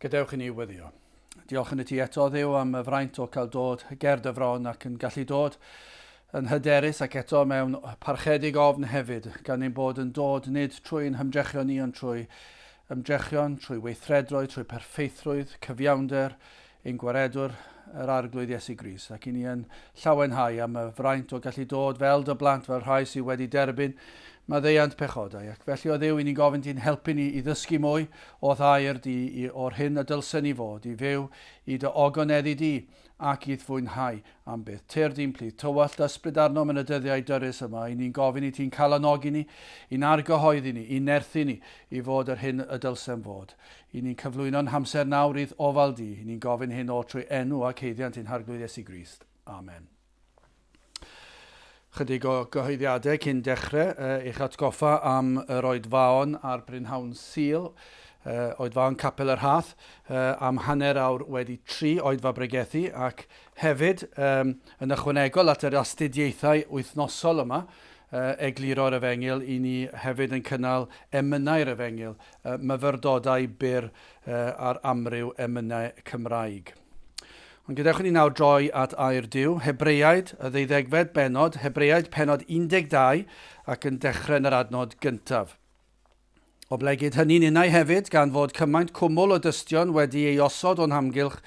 Gadewch i ni weddio. Diolch yn y ti eto, Dduw, am y fraint o cael dod ger dy fron ac yn gallu dod yn hyderus ac eto mewn parchedig ofn hefyd, gan ein bod yn dod nid trwy'n hymdrechion ni ond trwy ymdrechion, trwy weithredroedd, trwy perffeithrwydd, cyfiawnder, ein Gwaredwr, yr Arglwydd Iesu Grist, ac i ni yn llawenhau am y fraint o gallu dod fel dy blant, fel rhai sydd wedi derbyn maddeuant pechodau. Ac felly, o Dduw, i ni'n gofyn ti'n helpu ni i ddysgu mwy o'th air di i, o'r hyn y dylsen ni fod, i fyw i dy ogoneddu di ac i'th fwynhau am byth. Tyrd i'n plith, tywallt ysbryd arnom yn y dyddiau dyrys yma, i ni'n gofyn i ti'n calanogi ni, i'n argyhoeddi ni, i'n nerthu ni i fod yr hyn y dylsem fod. I ni'n cyflwyno'n hamser nawr i'th ofal di. I ni'n gofyn hyn oll trwy enw ac haeddiant ein Harglwydd Iesu Grist. Amen. Chydig o gyhoeddiadau cyn dechrau, eich atgoffa am yr oedfaon ar Brynhawn Sul, oedfaon Capel y Rhath, am 3:30 oedfa bregethu ac hefyd yn ychwanegol at yr astudiaethau wythnosol yma, egluro'r Efengyl, i ni hefyd yn cynnal emynau'r Efengyl, myfyrdodau byr ar amryw emynau Cymraeg. Ond gadewch i ni nawr droi at air Duw, Hebreaid, y ddeuddegfed bennod, Hebreaid pennod 12 ac yn dechrau yn yr adnod gyntaf. Oblegid hynny'n innau hefyd, gan fod cymaint cwmwl o dystion wedi ei osod o'n hamgylch,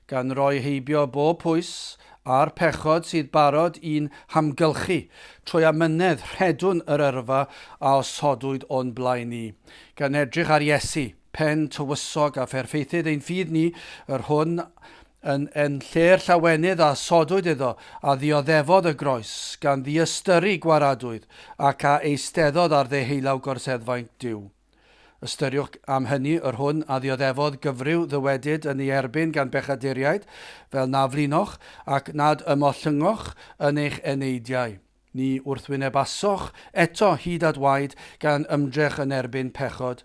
gan roi heibio bob pwys a'r pechod sydd barod i'n hamgylchu, trwy amynedd rhedwn yr yrfa a osodwyd o'n blaen ni, gan edrych ar Iesu, pen tywysog a pherffeithydd ein ffydd ni, yr hwn yn yn lle'r llawenydd a osodwyd iddo, a ddioddefodd y groes, gan ddiystyru gwaradwydd, ac a eisteddodd ar ddeheulaw gorseddfainc Duw. Ystyriwch am hynny yr hwn a ddioddefodd gyfryw ddywedyd yn ei erbyn gan bechaduriaid, fel na flinoch, ac nad ymollyngoch yn eich eneidiau. Ni wrthwynebasoch eto hyd at waed gan ymdrech yn erbyn pechod.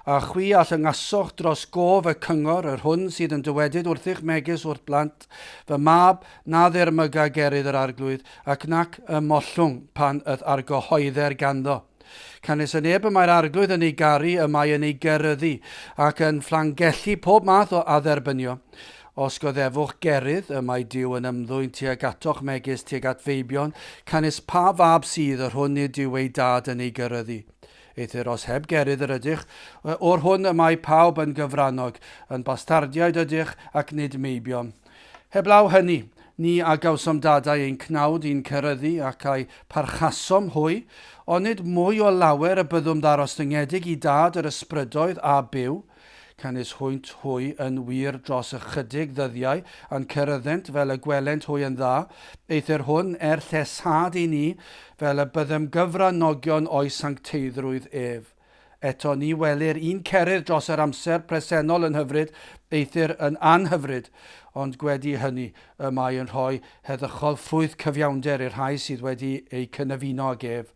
A chwi a llyngasoch dros gof y cyngor, yr hwn sydd yn dywedyd wrthych megis wrth blant, Fy mab, na ddirmyga gerydd yr Arglwydd, ac nac ymollwng pan y'th argyhoedder ganddo. Canys y neb y mae'r Arglwydd yn ei garu y mae yn ei geryddu, ac yn fflangellu pob math o adderbynio. Os goddefwch gerydd, y mae Duw yn ymddwyn tuag atoch megis tuag at feibion, canys pa fab sydd yr hwn nid yw ei dad yn ei geryddu? Eithr os heb gerydd yr ydych, o'r hwn y mae pawb yn gyfrannog, yn bastardiaid ydych ac nid meibion. Heblaw hynny, ni a gawsom dadau ein cnawd i'n ceryddu ac a'i parchasom hwy, onid mwy o lawer y byddwn ddarostyngedig i Dad yr ysbrydoedd a byw? Canys hwynt hwy yn wir dros ychydig ddyddiau a'n ceryddent fel y gwelent hwy yn dda, eithr hwn er lleshad i ni, fel y byddem gyfranogion o'i sancteiddrwydd ef. Eto ni welir un cerydd dros yr amser presennol yn hyfryd, eithr yn anhyfryd, ond gwedi hynny y mae yn rhoi heddychol ffrwyth cyfiawnder i'r rhai sydd wedi eu cynefino ag ef.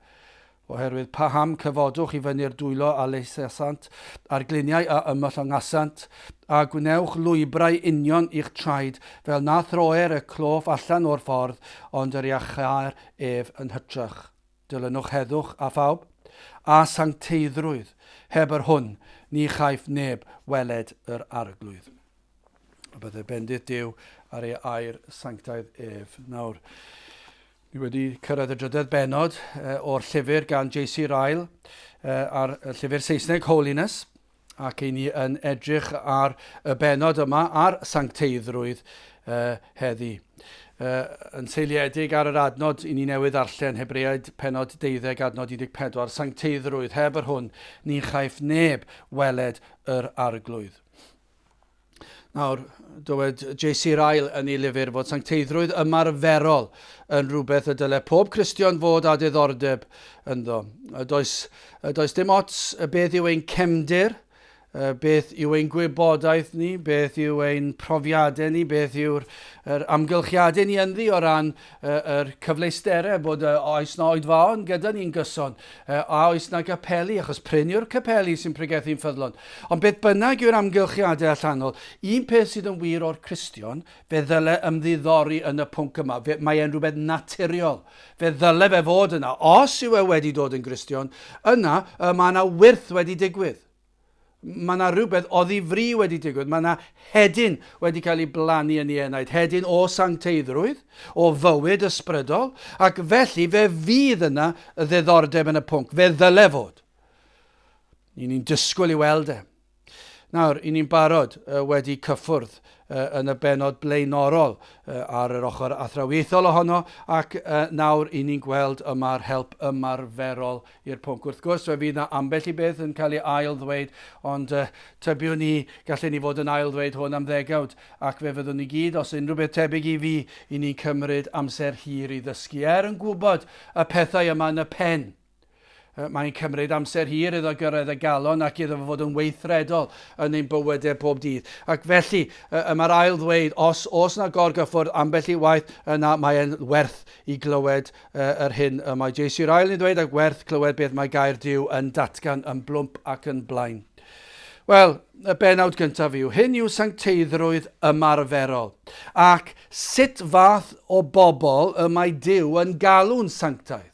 Oherwydd paham cyfodwch i fyny'r dwylo a laesasant, a'r gliniau a ymollyngasant, a gwnewch lwybrau union i'ch traed, fel na throer y cloff allan o'r ffordd, ond yr iachâer ef yn hytrach. Dilynwch heddwch â phawb, a sancteiddrwydd, heb yr hwn ni chaiff neb weled yr Arglwydd. A bydde bendith Duw ar ei air sanctaidd ef. Nawr, ni wedi cyrraedd y drydedd bennod o'r llyfr gan J.C. Ryle ar y llyfr Saesneg Holiness. Ac i ni yn edrych ar y bennod yma ar sancteiddrwydd uh, heddi. Uh, yn seiliedig ar yr adnod i ni newydd ddarllen, Hebreaid pennod 12 adnod 14, sancteiddrwydd, heb yr hwn, ni chaiff neb weled yr arglwydd. Nawr, dywed J.C. Ryle yn ei lyfr fod sancteiddrwydd ymarferol yn rhywbeth y dyle pob Cristion fod â diddordeb ynddo. Does, does dim ots beth yw ein cefndir, beth yw ein gwybodaeth ni, beth yw ein profiadau ni, beth yw'r yr amgylchiadau ni ynddi o ran yr cyfleusterau, bod oes na oedfaon gyda ni'n gyson, a oes na gapeli, achos prin yw'r capeli sy'n pregethu'n ffyddlon. Ond beth bynnag yw'r amgylchiadau allanol, un peth sydd yn wir o'r Cristion, fe ddyle ymddiddori yn y pwnc yma. Fe, mae e'n rhywbeth naturiol. Fe ddyle fe fod yna. Os yw e wedi dod yn Gristion, yna y mae yna wyrth wedi digwydd. Mae yna rhywbeth o ddifri wedi digwydd. Mae yna hedyn wedi cael ei blannu yn ei enaid. Hedyn o sancteiddrwydd, o fywyd ysbrydol, ac felly fe fydd yna ddiddordeb yn y pwnc. Fe ddyle fod. Ni'n ni'n disgwyl i weld e. Nawr, i ni'n barod wedi cyffwrdd yn y bennod blaenorol ar yr ochr athrawiaethol ohono, ac nawr i ni'n gweld yma'r help ymarferol i'r pwnc. Wrth gwrs, fe fydd 'na ambell i beth yn cael ei ail-ddweud, ond tybiwn i, gallen ni fod yn ail-ddweud hwn am ddegawd, ac fe fyddwn ni gyd, os unrhyw beth tebyg i fi, i ni'n cymryd amser hir i ddysgu, er yn gwybod y pethau yma yn y pen. Mae'n cymryd amser hir iddo gyrraedd y galon ac iddo fod yn weithredol yn ein bywydau pob dydd. Ac felly, y mae'r ail ddweud, os oes na gorgyffwrdd ambell i waith, yna mae'n werth i glywed yr hyn y mae JC Ryle yn ddweud ac werth clywed beth mae gair Duw yn datgan yn blwmp ac yn blaen. Wel, y bennawd gyntaf yw, hyn yw sancteiddrwydd ymarferol, ac sut fath o bobl y mae Duw yn galw'n sanctaidd?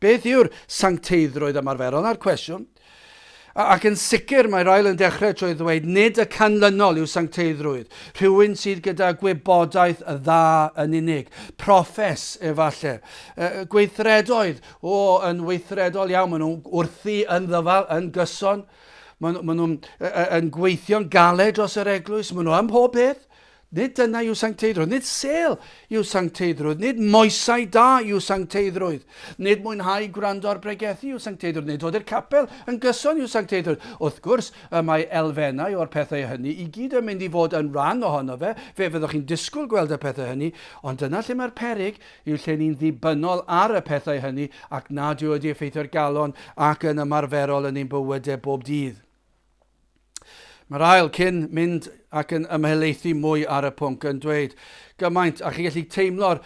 Beth yw'r sancteiddrwydd ymarferol? Na'r cwestiwn. Ac yn sicr mae Ryle yn dechrau trwy ddweud nid y canlynol yw sancteiddrwydd. Rhywun sydd gyda gwybodaeth dda yn unig. Proffes, efallai. Gweithredoedd, o, yn weithredol iawn. Maen nhw'n wrthi yn ddyfal, yn gyson. Maen, maen nhw'n yn gweithio'n galed dros yr eglwys. Maen nhw am pob peth. Nid dyna yw sancteiddrwydd, nid sêl yw sancteiddrwydd, nid moesau da yw sancteiddrwydd, nid mwynhau gwrando ar bregethu yw sancteiddrwydd, nid dod i'r capel yn gyson yw sancteiddrwydd. Wrth gwrs, y mae elfennau o'r pethau hynny i gyd yn mynd i fod yn rhan ohono fe, fe fyddwch chi'n disgwyl gweld y pethau hynny, ond dyna lle mae'r peryg, yw lle ni'n ddibynnol ar y pethau hynny ac nad yw wedi effeithio'r galon ac yn ymarferol yn ein bywydau bob dydd. Mae'r ail, cyn mynd ac yn ymhelaethu mwy ar y pwnc, yn dweud gymaint, a chi'n gallu teimlo'r,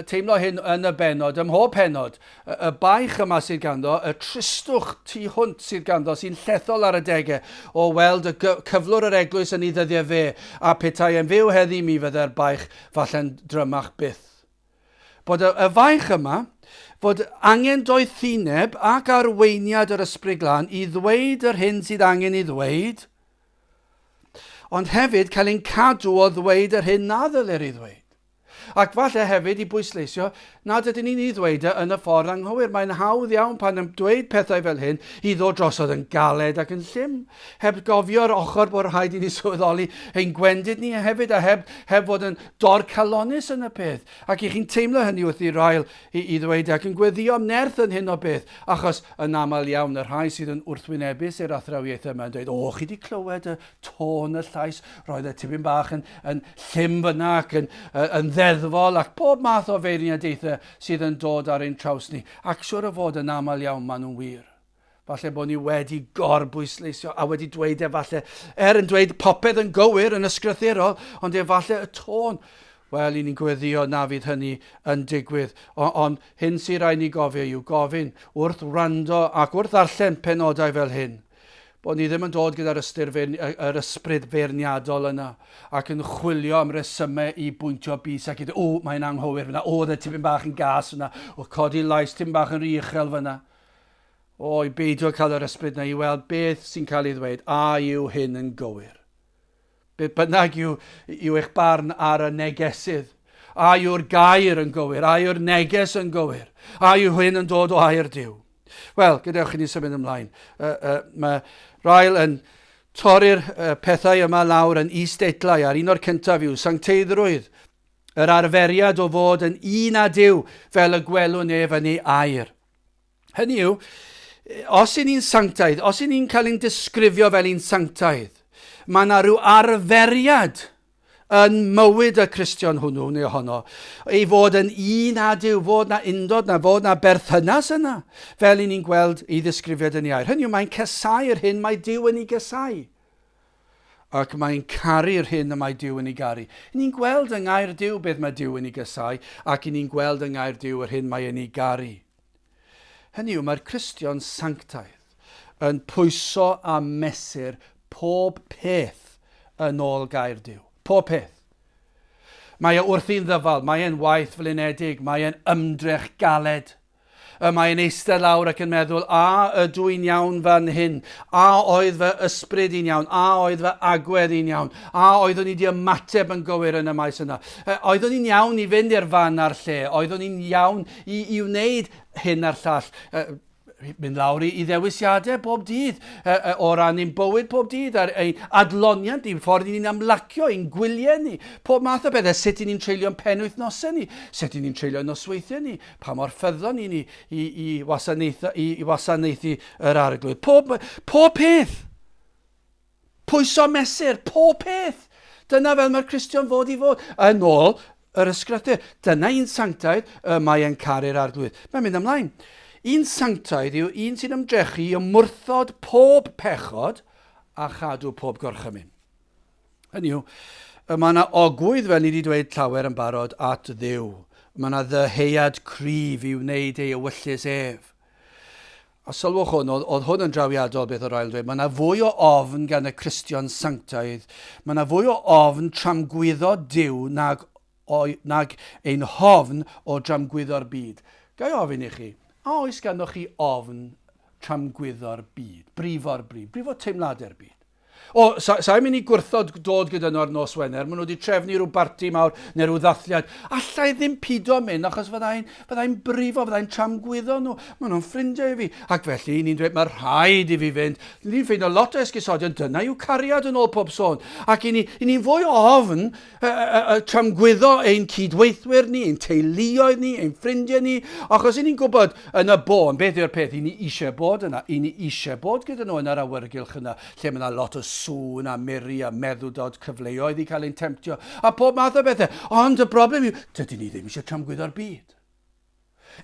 teimlo hyn yn y bennod, ym mhob pennod, y, y baich yma sydd ganddo, y tristwch tu hwnt sydd ganddo, sy'n llethol ar adegau o weld y cyflwr yr eglwys yn ei ddyddiau fe, a petai e'n fyw heddi mi fydde'r baich falle'n drymach byth. Bod y, y faich yma, fod angen doethineb ac arweiniad yr Ysbryd Glân i ddweud yr hyn sydd angen i ddweud, ond hefyd cael ein cadw o ddweud yr hyn na ddylir ei ddweud. Ac falle hefyd i bwysleisio nad ydyn ni'n ei ddweud e yn y ffordd anghywir. Mae'n hawdd iawn pan yn dweud pethau fel hyn i ddod drosodd yn galed ac yn llym, heb gofio'r ochr bod rhaid i ni sylweddoli ein gwendid ni hefyd a heb, heb fod yn dorcalonnus yn y peth, ac i chi'n teimlo hynny wrth i Ryle i, i ddweud ac yn gweddio am nerth yn hyn o beth, achos yn aml iawn y rhai sydd yn wrthwynebus i'r athrawiaethau yma yn dweud, o, chi wedi clywed y tôn y llais, roedd e tipyn bach yn, yn llym fyna ac yn, yn ddeddfol ac pob math o feirniadaethau sydd yn dod ar ein traws ni, ac siwr o fod yn aml iawn maen nhw'n wir. Falle bod ni wedi gorbwysleisio a wedi dweud efallai, er yn dweud popeth yn gywir yn ysgrythurol, ond efallai y tôn. Wel, i ni'n gweddio na fydd hynny yn digwydd. Ond on, hyn sy'n rhaid ni gofio yw gofyn wrth wrando ac wrth ddarllen penodau fel hyn, bod ni ddim yn dod gyda'r ystyr yr ysbryd feirniadol yna ac yn chwilio am resymau i bwyntio bys ac i ddweud, o, mae'n anghywir fyna, o, oedd e tipyn bach yn gas fyna, o, codi lais tipyn bach yn rhy uchel fyna. O, i beidio cael yr ysbryd na i weld beth sy'n cael ei ddweud, a yw hyn yn gywir? Beth bynnag yw, yw eich barn ar y negesydd, a yw'r gair yn gywir, a yw'r neges yn gywir, a yw hyn yn dod o air Duw? Wel, gadewch i ni symud ymlaen. Uh, uh, mae Ryle yn torri'r uh, pethau yma lawr yn is-deitlau, a'r un o'r cyntaf yw sancteiddrwydd, yr arferiad o fod yn un â Duw fel y gwelwn ef yn ei air. Hynny yw, os y'n ni'n sanctaidd, os y'n ni'n cael ein disgrifio fel un sanctaidd, mae yna rhyw arferiad yn mywyd y Cristion hwnnw neu ohono, ei fod yn un â Duw, fod na undod na, fod na berthynas yna, fel y'n ni'n gweld ei ddisgrifiad yn ei air. Hynny yw, mae'n casáu'r hyn mae Duw yn ei gasau. Ac mae'n caru'r hyn y mae Duw yn ei garu. Y'n ni'n gweld yng ngair Duw beth mae Duw yn ei gasau, ac y'n ni'n gweld yng ngair Duw yr hyn mae e'n ei garu. Hynny yw, mae'r Cristion sanctaidd yn pwyso a mesur pob peth yn ôl gair Duw. Pob peth. Mae e wrthi'n ddyfal, mae e'n waith flinedig, mae e'n ymdrech galed. Y mae'n eistedd lawr ac yn meddwl, a ydw i'n iawn fan hyn? A oedd fy ysbryd i'n iawn? A oedd fy agwedd i'n iawn? A oeddwn i wedi ymateb yn gywir yn y maes yna? Oeddwn i'n iawn i fynd i'r fan a'r lle? Oeddwn i'n iawn i, i wneud hyn a'r llall? Mynd lawr i, i ddewisiadau bob dydd, o ran ein bywyd pob dydd, ar ein adloniant ni'n ffordd i ni'n ymlacio, ein gwyliau ni, pob math o bethau, sut i ni'n treulio'n penwythnosau ni, sut i ni'n treulio nosweithiau ni, pa mor ffyddlon i ni i, i, wasanaethu, i, i wasanaethu yr arglwydd. Pob, pob peth. Pwyso mesur, pob peth. Dyna fel mae'r Cristion fod i fod. Yn ôl yr ysgrythur. Dyna un sanctaidd y mae e'n caru'r arglwydd. Mae'n mynd ymlaen. Un sanctaidd yw un sy'n ymdrechu i ymwrthod pob pechod a chadw pob gorchymyn. Hynny yw, y mae yna ogwydd, fel ni wedi dweud llawer yn barod, at Dduw. Mae yna ddyheuad cryf i wneud ei ewyllys ef. A sylwch hwn, oedd, oedd hwn yn drawiadol beth o'r ail dweud. Mae yna fwy o ofn gan y Cristion sanctaidd. Mae yna fwy o ofn tramgwyddo Duw nag, o, nag ein hofn o dramgwyddo'r byd. Ga i ofyn i chi, a oes ganddoch chi ofn tramgwyddo'r byd, brifo'r byd, brifo teimladau'r byd? O, sa, sa i'n mynd i gwrthod dod gyda nhw ar nos Wener. Maen nhw wedi trefnu rhyw barti mawr neu rhyw ddathliad. Alla i ddim pido mynd achos fyddai'n fydda brifo, fyddai'n tramgwyddo nhw. Maen nhw'n ffrindiau i fi. Ac felly, ni'n dweud, mae rhaid i fi fynd. Ni'n ffeindio lot o esgusodion, dyna yw cariad yn ôl pob sôn. Ac i ni, i ni'n fwy o ofn tramgwyddo ein cydweithwyr ni, ein teuluoedd ni, ein ffrindiau ni, achos i ni'n gwybod yn y bôn beth yw'r peth, i ni eisiau bod yna, i ni eisiau bod gyda nhw yn yr awyrgylch yna, lle mae yna lot o sŵn a miri a meddwdod, cyfleoedd i cael ein temtio, a pob math o bethau. Ond y broblem yw, dydyn ni ddim eisiau tramgwyddo'r byd.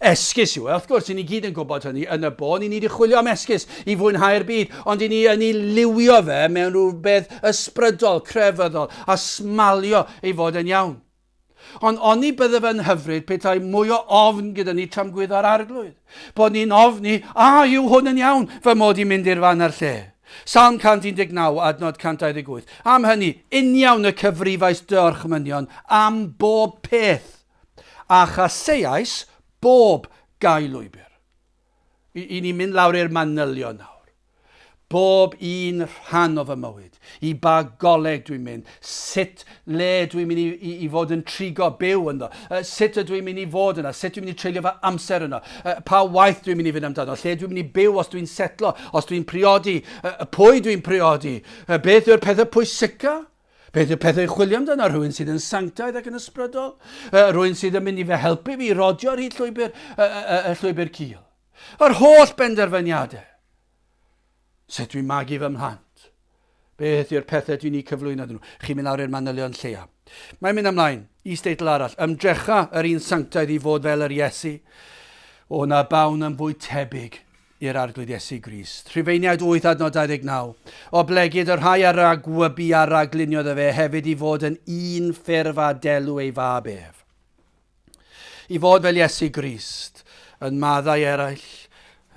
Esgus yw e, wrth gwrs, i ni gyd yn gwybod hynny, yn y bôn, i ni wedi chwilio am esgus i fwynhau'r byd, ond i ni yn ei liwio fe mewn rhywbeth ysbrydol, crefyddol, a smalio ei fod yn iawn. Ond oni bydde fe'n hyfryd petai mwy o ofn gyda ni tramgwyddo'r arglwydd? Bod ni'n ofni, a yw hwn yn iawn, fy mod i'n mynd i'r fan a'r lle. Salm 119, adnod 128. Am hynny, uniawn y cyfrifais dy orchmynion am bob peth. A chaseais bob gau lwybr. I, i ni mynd lawr i'r manylion nawr. Bob un rhan o fy mywyd, i ba goleg dwi'n mynd, sut le dwi'n mynd i, i, i fod yn trigo byw ynddo, sut ydw i'n mynd i fod yna, sut dwi'n mynd i treulio fy amser yno, pa waith dwi'n mynd i fynd amdano, lle dwi'n mynd i byw os dwi'n setlo, os dwi'n priodi, pwy dwi'n priodi, beth yw'r pethau pwysica? Beth yw'r pethau i chwilio amdano? Rhywun sydd yn sanctaidd ac yn ysbrydol? Rhywun sydd yn mynd i fy helpu fi i rodio ar hyd llwybr, y, y, y llwybr cul? Yr holl benderfyniadau. Sut dwi'n magu fy mhlant? Beth yw'r pethau dwi'n eu cyflwyno iddyn nhw? Chi'n mynd lawr i'r manylion lleia. Mae'n mynd ymlaen i steitl arall. Ymdrecha yr un sanctaidd i fod fel yr Iesu. O na bawn yn fwy tebyg i'r Arglwydd Iesu Grist. Rhufeiniaid 8 adnod 29. Oblegid y rhai a ragwybu a ragluniodd efe hefyd i fod yn un ffurf â delw ei fab ef. I fod fel Iesu Grist, yn maddau eraill,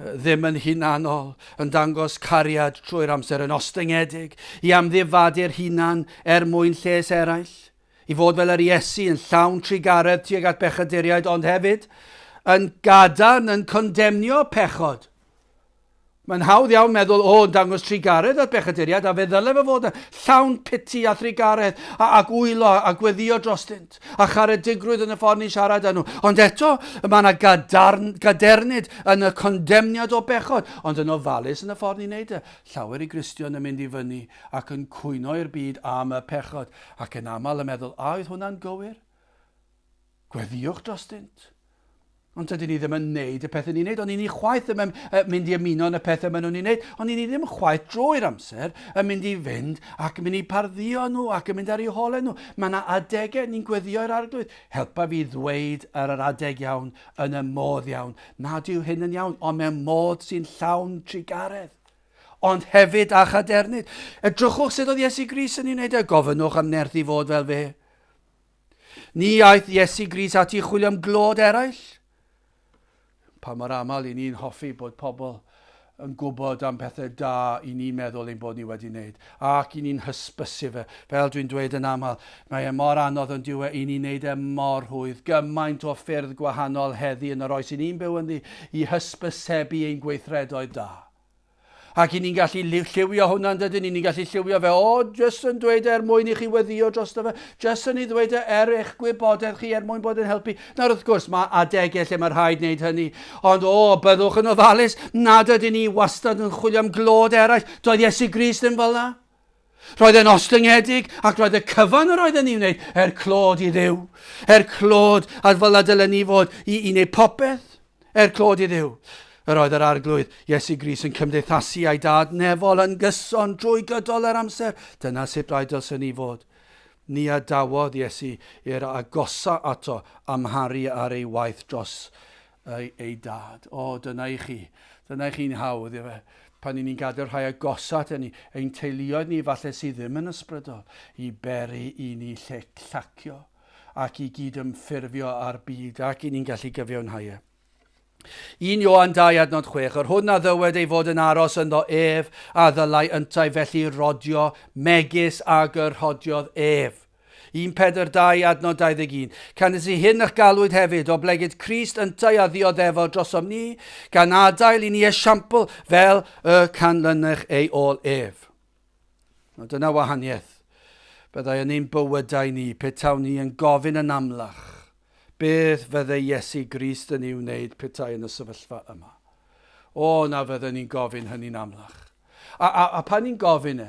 ddim yn hunanol, yn dangos cariad trwy'r amser, yn ostyngedig, i amddifadu'r hunan er mwyn lles eraill, I fod fel yr Iesu yn llawn trugaredd tuag at bechaduriaid ond hefyd yn gadarn yn condemnio pechod. Mae'n hawdd iawn meddwl, o, yn dangos trugaredd at bechaduriaid, a fe ddyle fe fod yn llawn piti a thrugaredd a, ac wylo a gweddio drostynt, a charedigrwydd yn y ffordd ni'n siarad â nhw. Ond eto, mae yna gadarn, gadernid yn y condemniad o bechod, ond yn ofalus yn y ffordd ni'n neud e. Llawer i Gristion yn mynd i fyny ac yn cwyno i'r byd am y pechod, ac yn aml yn meddwl, a oedd hwnna'n gywir? Gweddïwch drostynt. Ond dydyn ni ddim yn neud y pethau ni'n neud, ond ni chwaith ddim yn mynd i ymuno yn y pethau maen nhw'n ei wneud, ond ni ddim chwaith drwy'r amser yn mynd i fynd ac yn mynd i parddio nhw ac yn mynd ar eu holau nhw. Mae yna adegau ni'n gweddio i'r arglwydd. Helpa fi ddweud ar yr adeg iawn, yn y modd iawn, nad yw hyn yn iawn, ond mewn modd sy'n llawn trugaredd. Ond hefyd â chadernid. Edrychwch sut oedd Iesu Grist yn ei wneud e, gofynnwch am nerth i fod fel fe. Ni aeth Iesu Grist ati i chwilio am glod eraill. Pa mor aml i ni'n hoffi bod pobl yn gwybod am pethau da i ni'n meddwl ein bod ni wedi wneud, ac i ni'n hysbysu fe. Fel dwi'n dweud yn aml, mae e mor anodd yn dyw e i ni wneud e mor rhwydd, gymaint o ffyrdd gwahanol heddi yn yr oes i ni'n byw ynddi i hysbysebu ein gweithredoedd da. Ac i ni'n gallu lliwio hwnna, yn dydyn? I ni'n gallu lliwio fe, o, jyst yn dweud e er mwyn i chi weddio drosto fe, jyst yn ei ddweud e er eich gwybodaeth chi, er mwyn bod yn helpu. Nawr, wrth gwrs, mae adegau lle mae rhaid wneud hynny, ond o, byddwch yn ofalus nad ydyn ni wastad yn chwilio am glod eraill. Doedd Iesu Grist ddim fel yna. Roedd e'n ostyngedig ac roedd y cyfan yr oedd e'n ei wneud er clod i Dduw. Er clod, a fel y dylen ni fod i, i wneud popeth er clod i Dduw. Yr oedd yr Arglwydd Iesu Grist yn cymdeithasu â'i dad nefol yn gyson drwy gydol yr amser. Dyna sut rhaid dylsen ni fod. Ni adawodd Iesu i'r agosa ato amharu ar ei waith dros ei, ei dad. O, dyna i chi. Dyna i chi'n hawdd, ife. Pan i ni'n gadael rhai agosa at ni, ein teuluoedd ni falle sydd ddim yn ysbrydol, i beri i ni lle llacio ac i gyd-ymffurfio â'r byd ac i ni'n gallu gyfiawnhau e. 1 Ioan 2 adnod 6, Yr hwn a ddywed ei fod yn aros ynddo ef, a ddylai yntau felly rodio megis ag y rhodiodd ef. 1 Pedr 2 adnod 21, Canys i hyn y'ch galwyd hefyd, oblegid Crist yntau a ddioddefodd drosom ni, gan adael i ni esiampl fel y canlynech ei ôl ef. Nawr dyna wahaniaeth byddai yn ein bywydau ni petawn ni yn gofyn yn amlach, beth fydde Iesu Grist yn ei wneud petai yn y sefyllfa yma? O, na fydden ni'n gofyn hynny'n amlach. A, a, a pan ni'n gofyn e,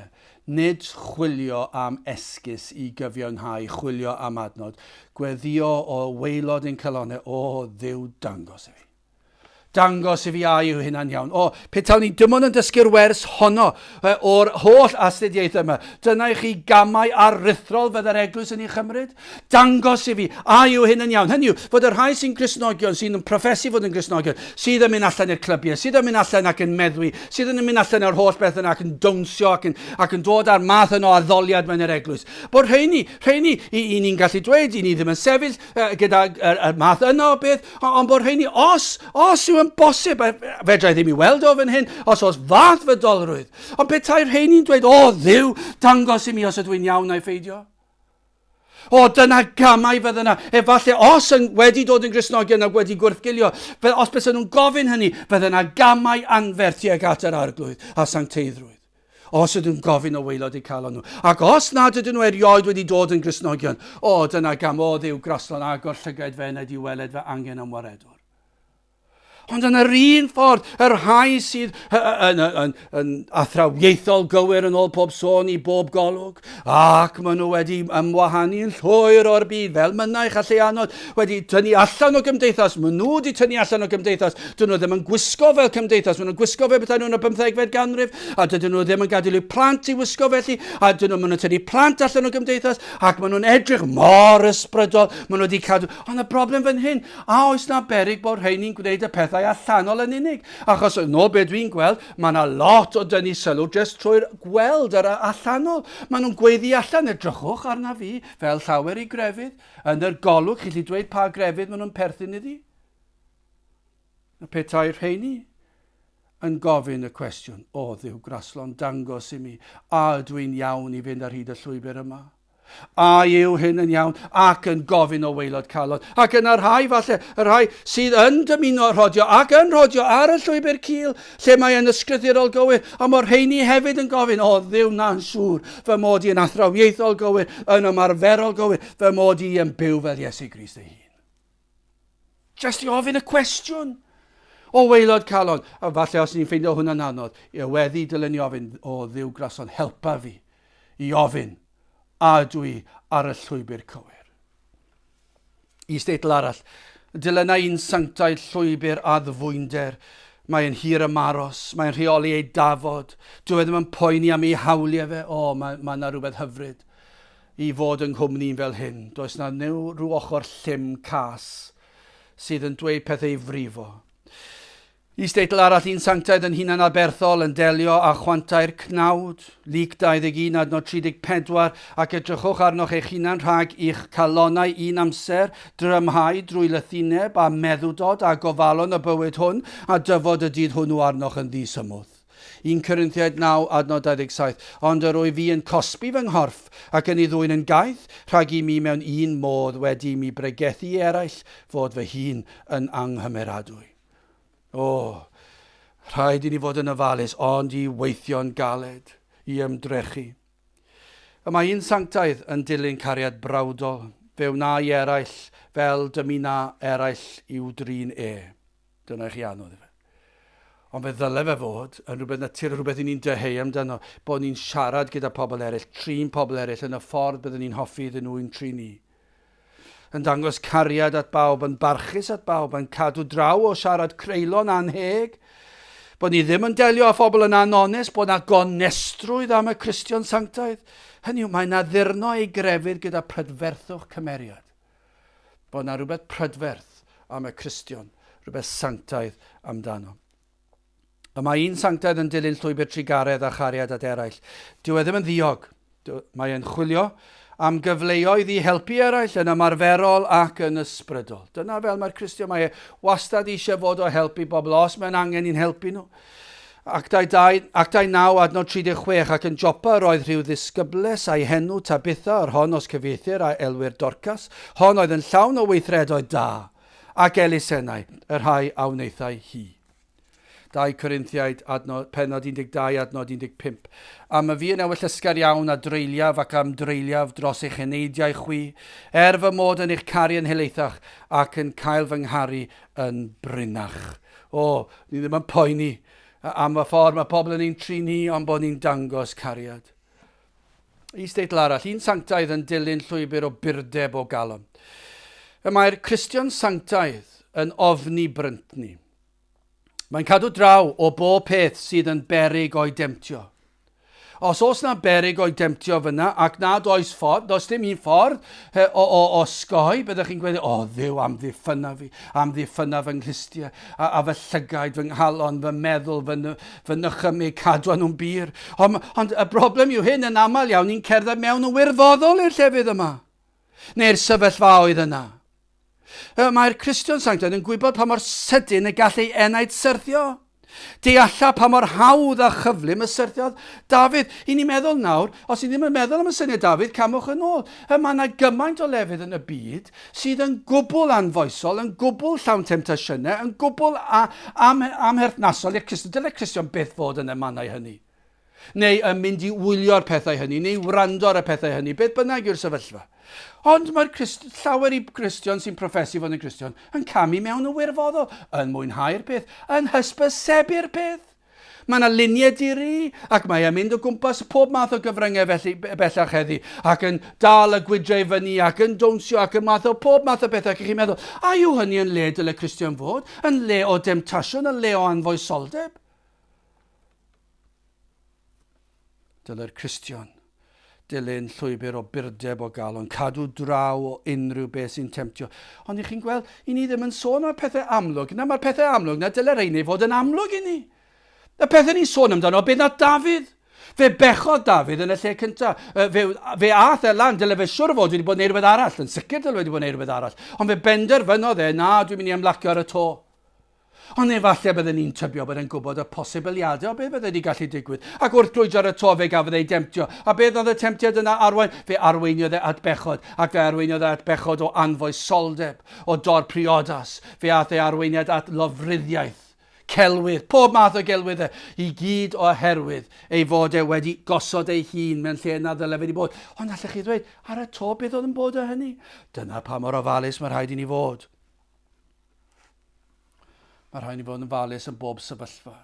nid chwilio am esgus i gyfiawnhau, chwilio am adnod, gweddio o waelod ein calonnau, o Dduw dangos i fi. Dangos i fi a yw hynna'n iawn. O, petawn ni dim ond yn dysgu'r wers honno o'r holl astudiaethau yma, dyna i chi gamau aruthrol fydde'r eglwys yn ei chymryd. Dangos i fi a yw hyn yn iawn. Hynny yw, fod y rhai sy'n Gristnogion, sy'n proffesu fod yn Gristnogion, sydd yn mynd allan i'r clybiau, sydd yn mynd allan ac yn meddwi, sydd yn mynd allan ar holl beth yna ac yn dawnsio ac yn, ac yn dod â'r math yno addoliad mewn i'r eglwys. Bod rheini, rheini, i, i ni'n gallu dweud, i ni ddim yn sefyll gyda y, y math yna o beth, Ond bod rheini, os, os yw yn bosib, fedra i ddim i weld o fan hyn, os oes fath fydolrwydd. Ond petai rheini'n dweud, o Dduw, dangos i mi os ydw i'n iawn a'i pheidio. O, dyna gamau fydd yna. Efallai, os yn wedi dod yn Gristnogion ac wedi gwrthgilio, fe, os bys nhw'n gofyn hynny, fydd yna gamau anferth tuag at yr arglwydd a sancteiddrwydd. Os ydyn nhw'n gofyn o waelod eu calon nhw. Ac os nad ydyn nhw erioed wedi dod yn Gristnogion, o, dyna gam, o Dduw graslon, agor llygaid fy enaid i weled fy angen am waredwr. Ond yn yr un ffordd, y rhai sydd yn, yn, yn, yn athrawiaethol gywir yn ôl pob sôn i bob golwg, ac maen nhw wedi ymwahanu yn llwyr o'r byd, fel mynaich a lleianod, wedi tynnu allan o gymdeithas, maen nhw wedi tynnu allan o gymdeithas, dyn nhw ddim yn gwisgo fel cymdeithas, maen nhw'n gwisgo fel petai nhw'n y bymthegfed ganrif, a dydyn nhw ddim yn gadael i'w plant i wisgo felly, a dyn nhw, maen nhw'n tynnu plant allan o gymdeithas, ac maen nhw'n edrych mor ysbrydol, maen nhw wedi cadw... Ond y broblem fan hyn, a oes na berig bod rheini'n gwneud y pethau allanol yn unig? Achos yn ôl be dwi'n gweld, mae yna lot o dynnu sylw jyst trwy'r gweld yr allanol. Maen nhw'n gweiddi allan, edrychwch arna fi, fel llawer i grefydd. Yn yr golwg, chi'n gallu dweud pa grefydd maen nhw'n perthyn iddi? A petai rheini yn gofyn y cwestiwn, o Dduw graslon, dangos i mi, a ydw i'n iawn i fynd ar hyd y llwybr yma? A yw hyn yn iawn? Ac yn gofyn o waelod calon. Ac yna rhai, falle, y rhai sydd yn dymuno rhodio ac yn rhodio ar y llwybr cul, lle mae yn ysgrythurol gywir, a mae'r rheini hefyd yn gofyn, o Dduw na'n siŵr, fy mod i yn athrawiaethol gywir, yn ymarferol gywir, fy mod i yn byw fel Iesu Grist ei hun. Just i ofyn y cwestiwn o waelod calon. A falle os ni'n ffeindio hwnna'n anodd, i weddi dylen ni ofyn, o Dduw graslon, helpa fi i ofyn, a ydw i ar y llwybr cywir? Is-deitl arall, Dilyna un sanctaidd llwybr addfwynder. Mae'n hir ymaros, mae'n rheoli ei dafod, dyw e ddim yn poeni am ei hawliau fe. O, mae, mae yna rhywbeth hyfryd i fod yng nghwmni un fel hyn. Does na new rhyw ochr llym cas sydd yn dweud pethau i frifo. Is-deitl arall un sanctaidd yn hunanaberthol yn delio â chwantau'r cnawd, Luc 21 adnod 34, ac edrychwch arnoch eich hunan rhag i'ch calonnau un amser drymhau drwy lythineb a meddwdod a gofalon y bywyd hwn, a dyfod y dydd hwnnw arnoch yn ddisymwth. 1 Corinthiaid 9 adnod 27, Ond yr wyf fi yn cosbi fy nghorff ac yn ei ddwyn yn gaeth, rhag i mi mewn un modd wedi i mi bregethu i eraill fod fy hun yn anghymeradwy. O, rhaid i ni fod yn ofalus, ond i weithio'n galed, i ymdrechu. Y mae un sanctaidd yn dilyn cariad brawdol, fe wna i eraill fel dymuna eraill i'w drin e. Dyna i chi anodd ife. Ond fe ddyle fe fod yn rhywbeth naturiol, rhywbeth i ni'n dyheu amdano, bod ni'n siarad gyda pobl eraill, trin pobl eraill yn y ffordd byddwn ni'n hoffi iddyn nhw'n trin ni. yn dangos cariad at bawb, yn barchus at bawb, yn cadw draw o siarad creulon annheg, bod ni ddim yn delio â phobl yn anonest, bod na gonestrwydd am y Cristion sanctaidd. Hynny yw, mae na ddurno ei grefydd gyda prydferthwch cymeriad. Bod na rhywbeth prydferth am y Cristion, rhywbeth sanctaidd amdano. Y mae un sanctaidd yn dilyn llwybr trugaredd a chariad at eraill. Dyw e ddim yn ddiog. Mae e'n chwilio am gyfleoedd i helpu eraill yn ymarferol ac yn ysbrydol. Dyna fel mae'r Cristion, mae e wastad eisiau fod o help i bobl os mae'n angen i'n helpu nhw. Actau 2, Actau 9, adnod 36, ac yn Jopa yr oedd rhyw ddisgybles a'i henw Tabitha, yr hon os cyfieithir a elwir Dorcas, hon oedd yn llawn o weithredoedd da ac elusennau, y rhai a wnaethai hi. 2 Corinthiaid, adnod, pennod 12, adnod 15. A my fi yn ewyllysgar iawn a dreuliaf ac am dreuliaf dros eich eneidiau chwi, er fy mod yn eich caru yn helaethach ac yn cael fy ngharu yn brinnach. O, ni ddim yn poeni am y ffordd mae pobl yn ein trin ni, ond bod ni'n dangos cariad. Is-deitl arall, un sanctaidd yn dilyn llwybr o burdeb o galon. Y mae'r Cristion sanctaidd yn ofni bryntni. Mae'n cadw draw o bob peth sydd yn beryg o'i demtio. Os oes na beryg o'i demtio fyna ac nad oes ffordd, does dim un ffordd o, o, o osgoi, byddwch chi'n gweud, o Dduw, amddiffynna fi, amddiffynna fy nghlustiau, a, a fy llygaid, fy nghalon, fy meddwl, fy, fy nychymyg, cadwa nhw'n bur. Ond, ond y broblem yw hyn, yn aml iawn, ni'n cerdded mewn yn wirfoddol i'r llefydd yma, neu'r sefyllfaoedd yna. Mae'r Cristion sanctaidd yn gwybod pa mor sydyn y gall ei enaid syrthio. Dealla pa mor hawdd a chyflym y syrthiodd Dafydd. I ni'n meddwl nawr, os ni ddim yn meddwl am y syniad Dafydd, camwch yn ôl. Y mae yna gymaint o lefydd yn y byd sydd yn gwbl anfoesol, yn gwbl llawn temtasiynau, yn gwbl am, amherthnasol i'r Cristion. Dylai Cristion byth fod yn y mannau hynny. neu yn mynd i wylio'r pethau hynny, neu wrando ar y pethau hynny, beth bynnag yw'r sefyllfa. Ond mae'r Christ, llawer i Gristion sy'n proffesu fod yn Gristion yn camu mewn yn wirfoddol, yn mwynhau'r peth, yn hysbysebu'r peth. Mae yna luniau diri, ac mae e'n mynd o gwmpas pob math o gyfryngau felly, bellach heddi, ac yn dal y gwydrau fyny, ac yn dawnsio, ac yn math o pob math o bethau, ac chi'n meddwl, a yw hynny yn le dyle Cristion fod? Yn le o demtasiwn, yn le o anfoesoldeb? Dylai'r Cristion dilyn llwybr o burdeb o galon, cadw draw o unrhyw beth sy'n temtio. Ond i chi'n gweld, i ni ddim yn sôn am y pethau amlwg. Na, mae'r pethau amlwg na dylai'r rheiny fod yn amlwg i ni. Y pethau ni'n sôn amdano, beth na Dafydd. Fe bechodd Dafydd yn y lle cyntaf. Fe, fe ath e lan, dyle fe siwr o fod wedi bod yn neud rhywbeth arall. Yn sicr dyle wedi bod yn neud rhywbeth arall. Ond fe benderfynodd e, na, dwi'n mynd i ymlacio ar y to. Ond efallai bydden ni'n tybio bod e'n gwybod y posibiliadau o beth bydde wedi gallu digwydd. Ac wrth grwydro ar y to fe gafodd ei demtio. A beth oedd y temtiad yna arwain? Fe arweiniodd e at bechod. Ac fe arweiniodd e at bechod o anfoesoldeb, o dor priodas. Fe aeth ei arweiniad at lofruddiaeth, celwydd, pob math o gelwyddau, i gyd oherwydd ei fod e wedi gosod ei hun mewn lle na ddyle fe wedi bod. Ond allech chi ddweud, ar y to beth oedd yn bod o hynny? Dyna pa mor ofalus mae rhaid i ni fod. Mae rhaid ni fod yn falus yn bob sefyllfa.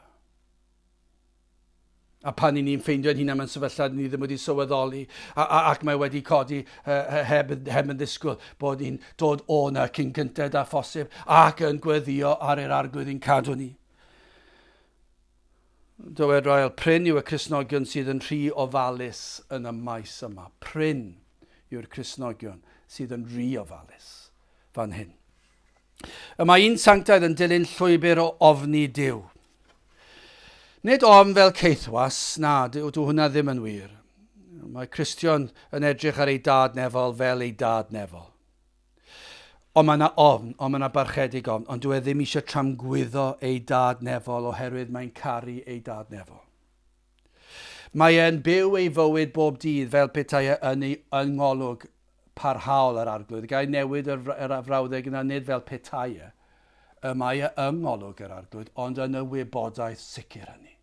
A pan i ni'n ffeindio ein hunain mewn sefyllfa ni ddim wedi sylweddoli a, a, ac mae wedi codi uh, heb, heb yn ddisgwyl bod ni'n dod o na cyn gynted â phosib ac yn gweddio ar yr arglwydd i'n cadw ni. Dywed Ryle, prin yw y Cristnogion sydd yn rhy ofalus yn y maes yma. Prin yw'r Cristnogion sydd yn rhy ofalus fan hyn. Y mae un sanctaidd yn dilyn llwybr o ofni Duw. Nid ofn fel caethwas, na, dyw hwnna ddim yn wir. Mae Cristion yn edrych ar ei dad nefol fel ei dad nefol. Ond mae yna ofn, ond mae yna barchedig ofn, ond dyw e ddim eisiau tramgwyddo ei dad nefol oherwydd mae'n caru ei dad nefol. Mae e'n byw ei fywyd bob dydd fel petai e yn ei yng ngolwg parhaol yr Arglwydd. Ga i newid yr, yr frawddeg yna, nid fel petai e. Y mae e yng ngolwg yr Arglwydd, ond yn y wybodaeth sicr hynny.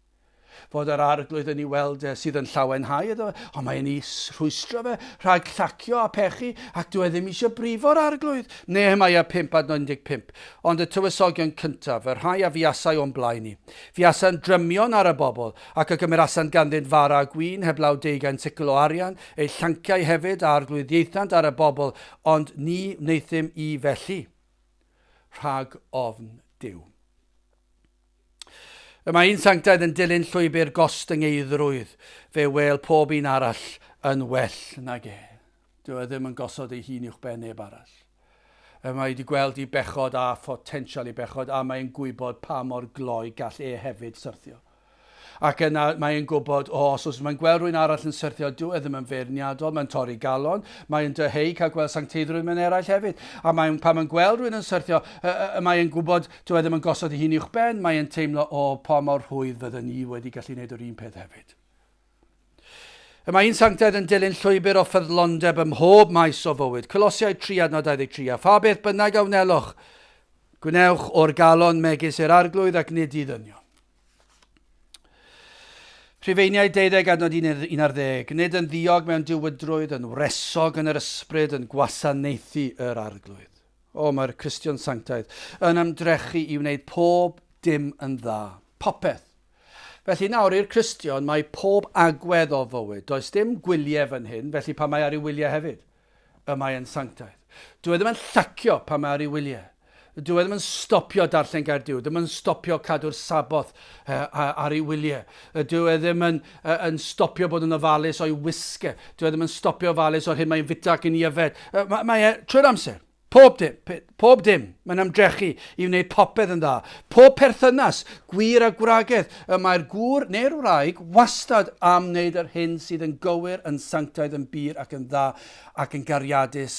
Fod yr Arglwydd yn ei weld e sydd yn llawenhau iddo fe, ond mae'n ei rhwystro fe rhag llacio a pechu, ac dyw e ddim eisiau brifo'r Arglwydd. Nehemiah 5 adnod 15. Ond y tywysogion cyntaf, y rhai a fuasai o'n blaen ni, fuasai'n drymion ar y bobl, ac a gymerasant ganddynt fara a gwin, heblaw deugain sicl o arian, eu llanciau hefyd a arglwyddiaethant ar y bobl, ond ni wnaethum i felly, rhag ofn Duw. Y mae un sanctaidd yn dilyn llwybr gostyngeiddrwydd, fe wêl pob un arall yn well nag e. Dyw e ddim yn gosod ei hun uwchben neb arall. Y mae wedi gweld i bechod a photensial i bechod a mae'n gwybod pa mor gloi gall e hefyd syrthio. Ac yna mae'n gwybod, o, os oes mae'n gweld rhywun arall yn syrthio, dyw e ddim yn feirniadol, mae'n torri galon, mae'n dyheu cael gweld sancteiddrwydd mewn eraill hefyd. A mae'n, pan mae'n gweld rhywun yn syrthio, y, y, y, mae'n gwybod, dyw e ddim yn gosod ei hun uwch ben, mae'n teimlo, o, pa mor rhwydd fydden ni wedi gallu gwneud yr un peth hefyd. Y mae un sanctaidd yn dilyn llwybr o ffyddlondeb ym mhob maes o fywyd. Colosiaid 3 adnod 23. A pha beth bynnag a wnelwch, gwnewch o'r galon megis i'r arglwydd ac nid i ddynion. Rhufeiniaid 12 adnod 11, nid yn ddiog mewn diwydrwydd, yn wresog yn yr ysbryd, yn gwasanaethu yr arglwydd. O, mae'r Cristion sanctaidd yn ymdrechu i wneud pob dim yn dda. Popeth. Felly nawr i'r Cristion mae pob agwedd o fywyd. Does dim gwyliau fan hyn, felly pan mae ar ei wyliau hefyd. y mae yn sanctaidd. Dyw e ddim yn llacio pan mae ar ei wyliau. Dyw e ddim yn stopio darllen gair Duw, ddim yn stopio cadw'r Saboth ar ei wyliau. Dyw e ddim yn, yn stopio bod yn ofalus o'i wisg. Dyw e ddim yn stopio ofalus o'r hyn mae'n fita ac yn ei yfed. Mae, mae e trwy'r amser. Pob dim, pob dim. Mae'n ymdrechu i wneud popeth yn dda. Pob perthynas, gwir a gwragedd, y mae'r gŵr neu'r wraig wastad am wneud yr hyn sydd yn gywir, yn sanctaidd, yn bur ac yn dda ac yn gariadus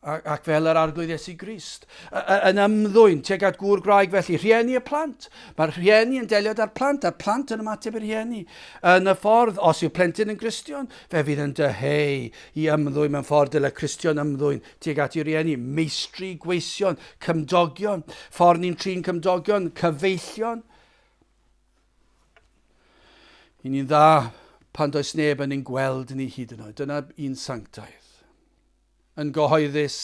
ac fel yr Arglwydd Iesu Grist, yn ymddwyn tuag at gŵr gwraig felly, rhieni y plant. Mae'r rhieni yn delio â'r plant, a'r plant yn ymateb i'r rhieni. Yn y ffordd, os yw plentyn yn Gristion, fe fydd yn dyheu i ymddwyn mewn ffordd dylai Cristion ymddwyn tuag at ei rieni, meistri, gweision, cymdogion, ffordd ni'n trin cymdogion, cyfeillion. I ni'n dda pan does neb yn ein gweld ni hyd yn oed. Dyna un sanctaidd. Yn gyhoeddus,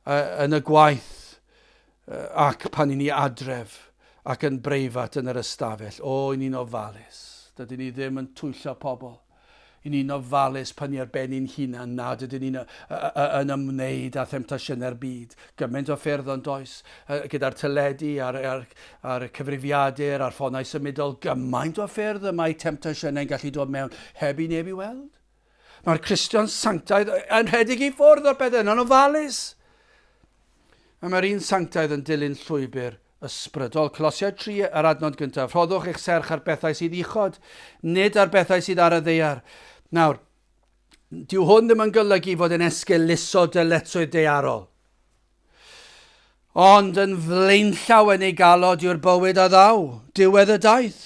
yn y gwaith, ac pan i ni adref ac yn breifat yn yr ystafell. O, i ni'n ofalus. Dydyn ni ddim yn twyllo pobl. I ni'n ofalus pan ni ar ben ein hunan nad ydyn ni'n yn ymwneud â themtasiynau'r byd. Gymaint o ffyrdd ond does, gyda'r teledu a'r, ar, ar cyfrifiadur a'r ffonau symudol, gymaint o ffyrdd y mae temtasiynau'n gallu dod mewn heb i neb i weld. Mae'r Cristion sanctaidd yn rhedeg i ffwrdd o'r pethau yna'n ofalus. A mae'r un sanctaidd yn dilyn llwybr ysbrydol. Colosiaid 3, yr adnod gyntaf. Rhoddwch eich serch ar bethau sydd uchod, nid ar bethau sydd ar y ddaear. Nawr, dyw hwn ddim yn golygu fod yn esgeuluso dyletswydd daearol. Ond yn flaenllaw yn ei galod yw'r bywyd a ddaw, diwedd y daith.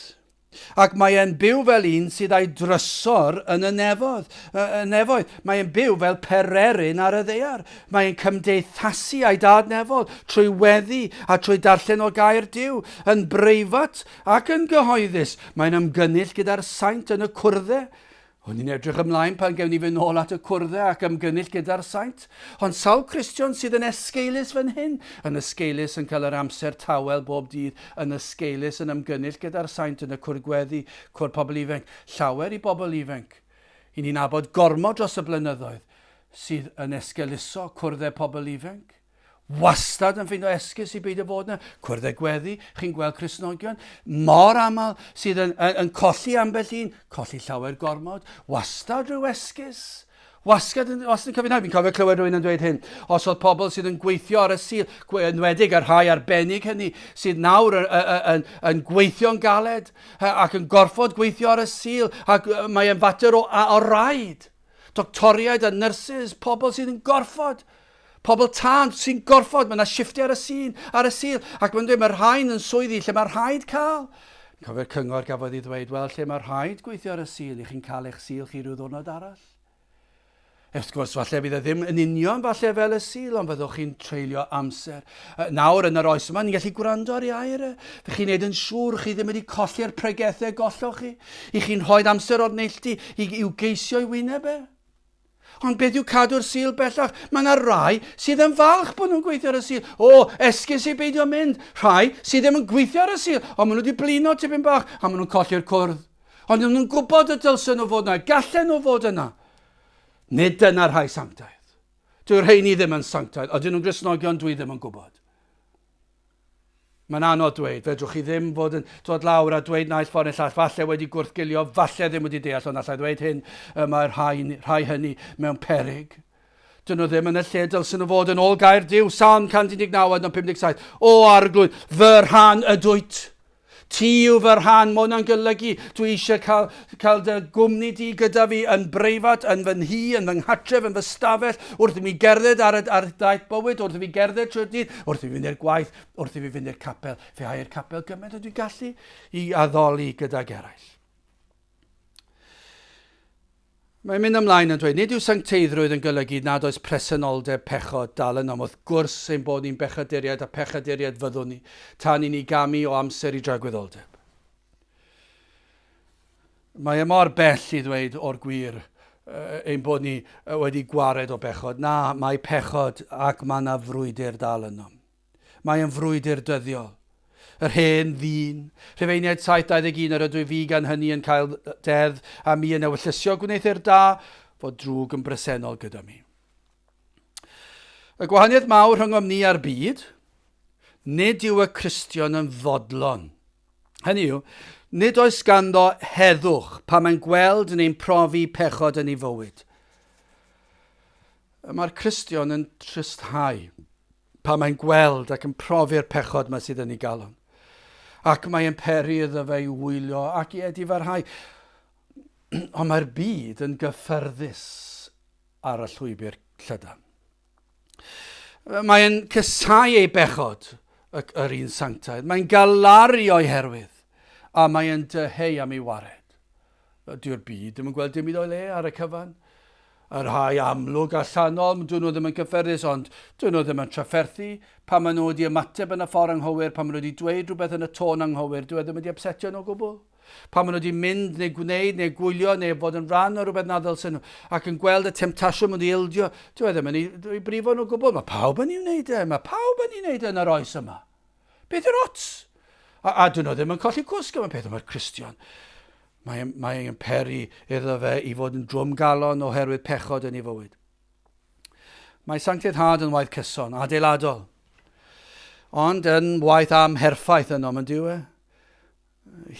Ac mae e'n byw fel un sydd â'i drysor yn y nefoedd. Y nefoedd. Mae e'n byw fel pererin ar y ddaear. Mae e'n cymdeithasu â'i dad nefol trwy weddi a trwy darllen o gair Duw, yn breifat ac yn gyhoeddus. Mae'n ymgynnull gyda'r saint yn y cwrdde. O'n i'n edrych ymlaen pan gewn ni fynd nôl at y cwrdde ac ymgynnull gyda'r saint. Ond sawl Cristion sydd yn esgeulus fan hyn? Yn esgeulus yn cael yr amser tawel bob dydd, yn esgeulus yn ymgynnull gyda'r saint yn y cwrdd gweddi, cwrdd pobl ifanc. Llawer i bobl ifanc. I ni'n nabod gormod dros y blynyddoedd sydd yn esgeuluso cwrdde pobl ifanc. Wastad yn ffeindio esgus i beidio fod yna. Cwrdd â gweddi, chi'n gweld Cristnogion mor aml sydd yn, yn, yn colli ambell un, colli llawer gormod. Wastad rhyw esgus. Wastad yn, wastad yn cyfiawnhau. Fi'n cofio clywed rhywun yn dweud hyn. Os oedd pobl sydd yn gweithio ar y Sul, enwedig y rhai arbennig hynny, sydd nawr yn, yn, yn, yn gweithio'n galed ac yn gorfod gweithio ar y Sul, ac mae'n fater o, o raid. Doctoriaid a nyrsys, pobl sydd yn gorfod. Pobl tân sy'n gorfod, mae yna shifftiau ar y Sul, ar y Sul, ac mae'n dweud mae rhain yn swyddi lle mae rhaid cael. Cofio'r cyngor gafodd ei ddweud, wel, lle mae rhaid gweithio ar y Sul, i chi'n cael eich Sul chi rhyw ddwrnod arall. Wrth gwrs, falle fydd e ddim yn union falle fel y Sul, ond fyddwch chi'n treulio amser. Nawr, yn yr oes yma, ni'n gallu gwrando ar ei air e. Fy chi'n neud yn siŵr chi ddim wedi colli'r pregethau golloch chi. I chi'n rhoi amser o'r neilltu i, i'w geisio i wyneb e. Ond beth yw cadw'r Sul bellach? Mae yna rai sydd yn falch bod nhw'n gweithio ar y Sul. O, esgus i beidio mynd. Rhai sydd ddim yn gweithio ar y Sul, ond maen nhw wedi blino tipyn bach a maen nhw'n colli'r cwrdd. Ond nhw'n gwybod y dylsen nhw fod yna, gallen nhw fod yna. Nid dyna'r rhai sanctaidd. Dyw'r rheini ddim yn sanctaidd. Ydyn nhw'n Gristnogion? Dwi ddim yn gwybod. Mae'n anodd dweud. Fedrwch chi ddim fod yn dod lawr a dweud naill ffordd neu llall. Falle wedi gwrthgilio, falle ddim wedi deall, ond allai ddweud hyn, y mae'r rhai, rhai hynny mewn peryg. Dyn nhw ddim yn y lle dylsyn nhw fod yn ôl gair Duw. Salm 119, adnod 57. O arglwydd, fy rhan ydwyt. Ti yw fy rhan, mae hwnna'n golygu dwi eisiau cael, cael dy gwmni di gyda fi yn breifat, yn fy nhŷ, yn fy nghatref, yn fy stafell, wrth i mi gerdded ar, y, ar daith bywyd, wrth i fi gerdded trwy'r dydd, wrth i fi fynd i'r gwaith, wrth i fi fynd i'r capel. Fe ai i'r capel gymaint o dwi'n gallu i addoli gydag eraill. Mae'n mynd ymlaen yn dweud, nid yw sancteiddrwydd yn golygu nad oes presenoldeb pechod dal ynom. Wrth gwrs ein bod ni'n bechaduriaid a pechaduriaid fyddwn ni, tan i ni gamu o amser i dragwyddoldeb. Mae e mor bell i ddweud o'r gwir ein bod ni wedi gwared o bechod. Na, mae pechod ac mae yna frwydr dal ynom. Mae yn frwydr dyddiol. Yr hen ddyn. Rhufeiniaid 7, 21, Yr ydwyf fi gan hynny yn cael deddf, a mi yn ewyllysio gwneuthur da, fod drwg yn bresennol gyda mi. Y gwahaniaeth mawr rhyngom ni a'r byd, nid yw y Cristion yn fodlon. Hynny yw, nid oes ganddo heddwch pan mae'n gweld neu'n profi pechod yn ei fywyd. Mae'r Cristion yn tristhau pan mae'n gweld ac yn profi'r pechod yma sydd yn ei galon. Ac mae'n peri iddo fe i wylio ac i edifarhau. Ond mae'r byd yn gyffyrddus ar y llwybr llydan. Mae'n cysau ei bechod, yr un sanctaidd. Mae'n galaru o'i herwydd, a mae'n dyheu am ei wared. Dyw'r byd ddim yn gweld dim byd o'i le ar y cyfan. Y rhai amlwg allanol, dyn nhw ddim yn gyfferddus, ond dyn nhw ddim yn trafferthu. Pan maen nhw wedi ymateb yn y ffordd anghywir, pan maen nhw wedi dweud rhywbeth yn y tôn anghywir, dyw e ddim wedi upsetio nhw o gwbl. Pan maen nhw wedi mynd neu gwneud neu gwylio neu fod yn rhan o rhywbeth na ddylsen nhw ac yn gweld y temtasiwn mynd i ildio, dyw e ddim yn ei, ei brifo nhw o gwbl. Mae pawb yn ei wneud e, mae pawb yn ei wneud e yn yr oes yma. Beth yw'r ots? A, a dyn nhw ddim yn colli cwsg am y peth, mae'r Cristion. Mae'n mae yn peri iddo fe i fod yn drwm galon oherwydd pechod yn ei fywyd. Mae sancteiddhad yn waith cyson, adeiladol. Ond yn waith amherffaith yno, mae'n dyw e?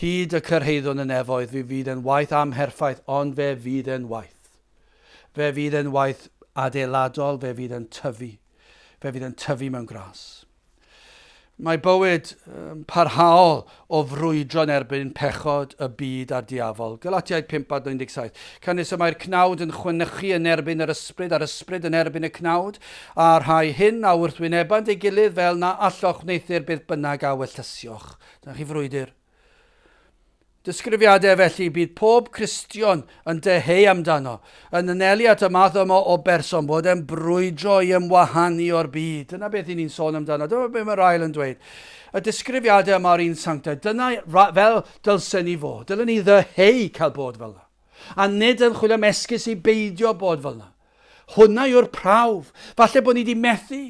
Hyd y cyrhaeddwn y nefoedd, fe fydd e'n waith amherffaith, ond fe fydd e'n waith. Fe fydd e'n waith adeiladol, fe fydd e'n tyfu. Fe fydd e'n tyfu mewn gras. Mae bywyd parhaol o frwydro yn erbyn pechod y byd a'r diafol. Galatiaid 5 adnod 17. Canys y mae'r cnawd yn chwenychu yn erbyn yr ysbryd a'r ysbryd yn erbyn y cnawd, a'r rhai hyn a wrthwynebant ei gilydd fel na alloch wneuthur beth bynnag a wellysioch. Dyna chi frwydr. Disgrifiadau felly bydd pob Cristion yn dyheu amdano, yn anelu at y math yma o berson, bod e'n brwydro i ymwahanu o'r byd. Dyna beth i ni'n sôn amdano. Dyma beth mae'r ail yn dweud. Y disgrifiadau yma o'r un sanctaidd, dyna fel dylsen ni fod. Dylen ni ddyheu cael bod fel yna. A nid yn chwilio am esgus i beidio bod fel yna. Hwna yw'r prawf. Falle bod ni wedi methu,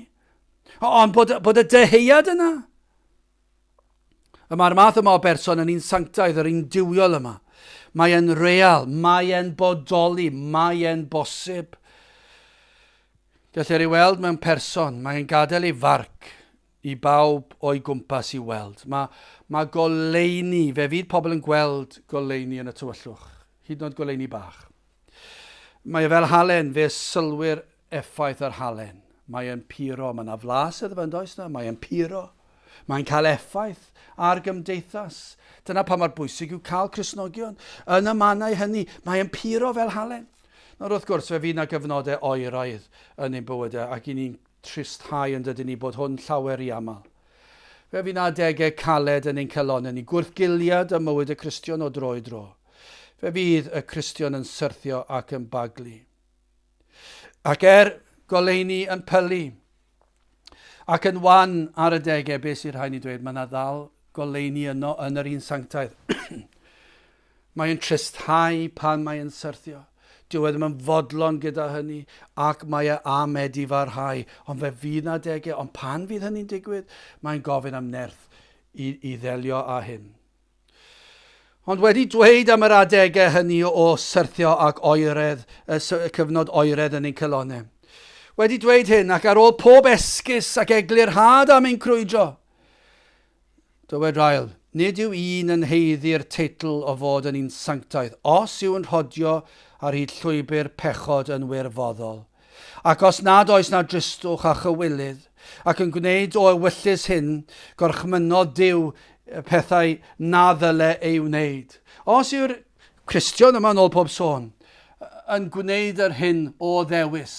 ond bod, bod y dyheuad yna. Y mae'r math yma o berson yn un sanctaidd, yr un duwiol yma. Mae e'n real, mae e'n bodoli, mae e'n bosib. Gellir ei weld mewn person, mae e'n gadael ei farc i bawb o'i gwmpas i weld. Mae, mae goleuni, fe fydd pobl yn gweld goleuni yn y tywyllwch, hyd yn oed goleuni bach. Mae e fel halen, fe sylwir effaith yr halen. Mae e'n puro, mae yna flas iddo fe yn does na, mae e'n puro. Mae'n cael effaith ar gymdeithas. Dyna pa mor bwysig yw cael Cristnogion yn y mannau hynny. Mae e'n puro fel halen. Nawr wrth gwrs, fe fydd 'na gyfnodau oeraidd yn ein bywydau ac i ni'n tristhau yn dydyn ni bod hwn llawer rhy aml. Fe fydd 'na adegau caled yn ein calonnau ni, gwrthgiliad ym mywyd y Cristion o dro i dro. Fe fydd y Cristion yn syrthio ac yn baglu. Ac er goleuni yn pylu ac yn wan ar adegau, beth sy'n rhaid ni dweud, mae yna ddal goleuni yno yn yr un sanctaidd. Mae e'n tristhau pan mae e'n syrthio. Dyw e ddim yn fodlon gyda hynny ac mae e am edifarhau. Ond fe fydd 'na adegau, ond pan fydd hynny'n digwydd, mae'n gofyn am nerth i, i ddelio â hyn. Ond wedi dweud am yr adegau hynny o syrthio ac oeredd, y cyfnod oeredd yn ein calonnau. Wedi dweud hyn, ac ar ôl pob esgus ac eglurhad am ein crwydro, Dywed Ryle, Nid yw un yn haeddu'r teitl o fod yn un sanctaidd os yw'n rhodio ar hyd llwybr pechod yn wirfoddol, ac os nad oes na dristwch a chywilydd, ac yn gwneud o ewyllys hyn, gorchmynnodd Duw pethau na ddyle ei wneud. Os yw'r Cristion yma, yn ôl pob sôn, yn gwneud yr hyn o ddewis,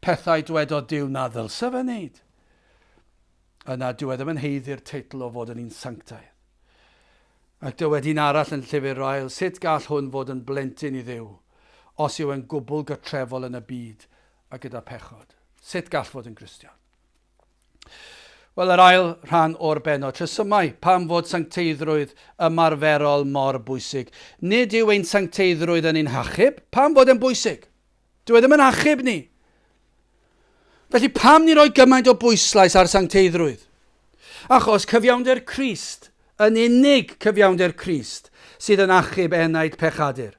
pethau dwedodd Duw na ddylse fe wneud, Yna, dyw e ddim yn haeddu'r teitl o fod yn un sanctaidd. Ac dywed un arall yn Llyfr Ryle, sut gall hwn fod yn blentyn i Dduw, os yw e'n gwbl gytrefol yn y byd a gyda pechod? Sut gall fod yn Gristion? Wel, yr ail rhan o'r bennod, rhesymau pam fod sancteiddrwydd ymarferol mor bwysig. Nid yw ein sancteiddrwydd yn ein hachub, pam fod e'n bwysig? Dyw e ddim yn achub ni. Felly pam ni roi gymaint o bwyslais ar sancteiddrwydd? Achos cyfiawnder Crist, yn unig cyfiawnder Crist, sydd yn achub enaid pechadur.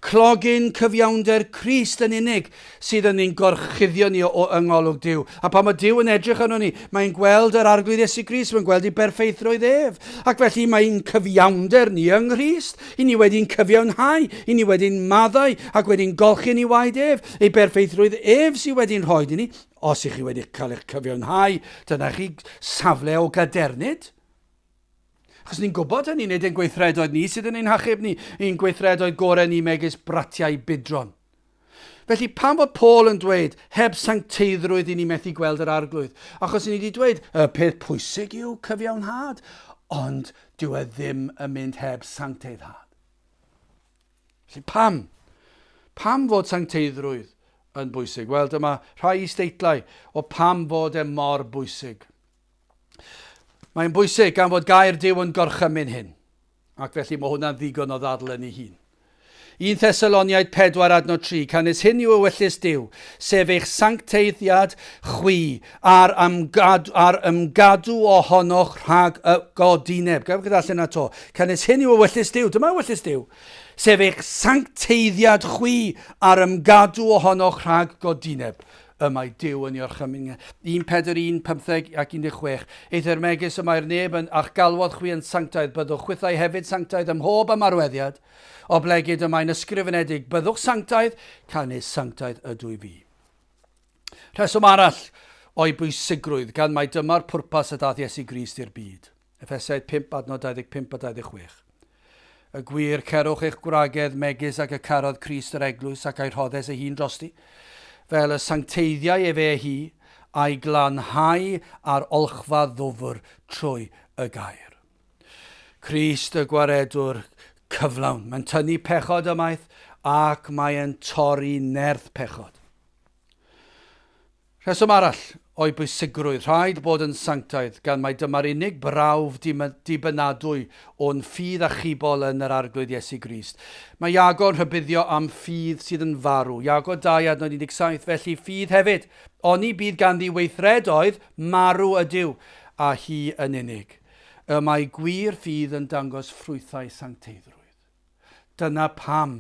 Clogyn cyfiawnder Crist yn unig sydd yn ein gorchuddio ni o yng ngolwg Duw. A pan mae Duw yn edrych arno ni, mae'n gweld yr Arglwydd Iesu Grist, mae'n gweld ei berffeithrwydd ef. Ac felly mae'n cyfiawnder ni yng Nghrist. I ni wedi'n cyfiawnhau, i ni wedi'n maddau ac wedi'n golchi yn ei waed ef. Ei berffeithrwydd ef sydd wedi'n rhoi i ni. Os ych chi wedi cael eich cyfiawnhau, dyna chi safle o gadernid. Achos ni'n gwybod hynny, nid ein gweithredoedd ni sydd yn ein hachub ni, ein gweithredoedd gorau ni megis bratiau budron. Felly pam fod Paul yn dweud, heb sancteiddrwydd i ni methu gweld yr Arglwydd? Achos i ni wedi dweud, y peth pwysig yw cyfiawnhad, ond dyw e ddim yn mynd heb sancteiddhad. Felly pam? Pam fod sancteiddrwydd yn bwysig? Wel, dyma rhai isdeitlau o pam fod e mor bwysig. Mae'n bwysig gan fod gair Duw yn gorchymyn hyn. Ac felly mae hwnna'n ddigon o ddadl yn ei hun. 1 Thessaloniaid 4 adnod 3, Canys hyn yw ewyllys Duw, sef eich sancteiddiad chwi, a'r, amgad, a'r ymgadw ohonoch rhag y godineb. Gaf chi ddarllen ato. Canys hyn yw ewyllys Duw, dyma ewyllys Duw, sef eich sancteiddiad chwi, a'r ymgadw ohonoch rhag godineb. Y mae Duw yn ei orchymyn. 1 Pedr 1, 15 ac 16. Eithr megis y mae'r neb yn a'ch galwodd chwi yn sanctaidd, byddwch chwithau hefyd sanctaidd ym mhob ymarweddiad, oblegid y mae'n ysgrifenedig, byddwch sanctaidd, canys sanctaidd ydw i fi. Rheswm arall o'i bwysigrwydd, gan mai dyma'r pwrpas y daeth Iesu Grist i'r byd. Effesiaid 5 adnod 25 a 26. Y gwir, cerwch eich gwragedd megis ag y carodd Crist yr eglwys ac a'i rhoddes ei hun drosti, fel y sancteiddiai efe ei hi, a'i glanhau ar olchfa ddwfr trwy y gair. Crist y gwaredwr cyflawn. Mae'n tynnu pechod ymaith ac mae'n torri nerth pechod. Rheswm arall o'i bwysigrwydd, rhaid bod yn sanctaidd, gan mai dyma'r unig brawf dibynadwy o'n ffydd achubol yn yr Arglwydd Iesu Grist. Mae Iago yn rhybuddio am ffydd sydd yn farw. Iago 2 adnod 17, Felly ffydd hefyd, oni bydd ganddi weithredoedd, marw ydyw, a hi yn unig. Y mae gwir ffydd yn dangos ffrwythau sancteiddrwydd. Dyna pam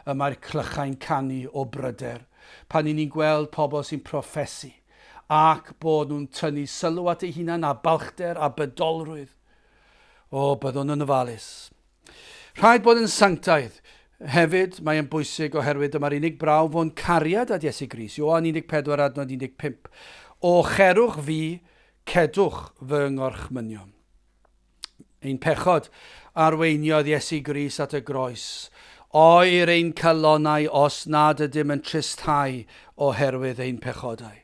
y mae'r clychau'n canu o bryder pan 'y ni'n gweld pobl sy'n proffesu ac bod nhw'n tynnu sylw at eu hunain â balchder a bydolrwydd. O, byddwn yn ofalus. Rhaid bod yn sanctaidd. Hefyd, mae yn bwysig oherwydd dyma'r unig brawf o'n cariad at Iesu Grist, Ioan 14 adnod 15, O cherwch fi, cedwch fy ngorchmynion. Ein pechod arweiniodd Iesu Grist at y groes. Oer ein calonnau os nad ydym yn tristhau oherwydd ein pechodau.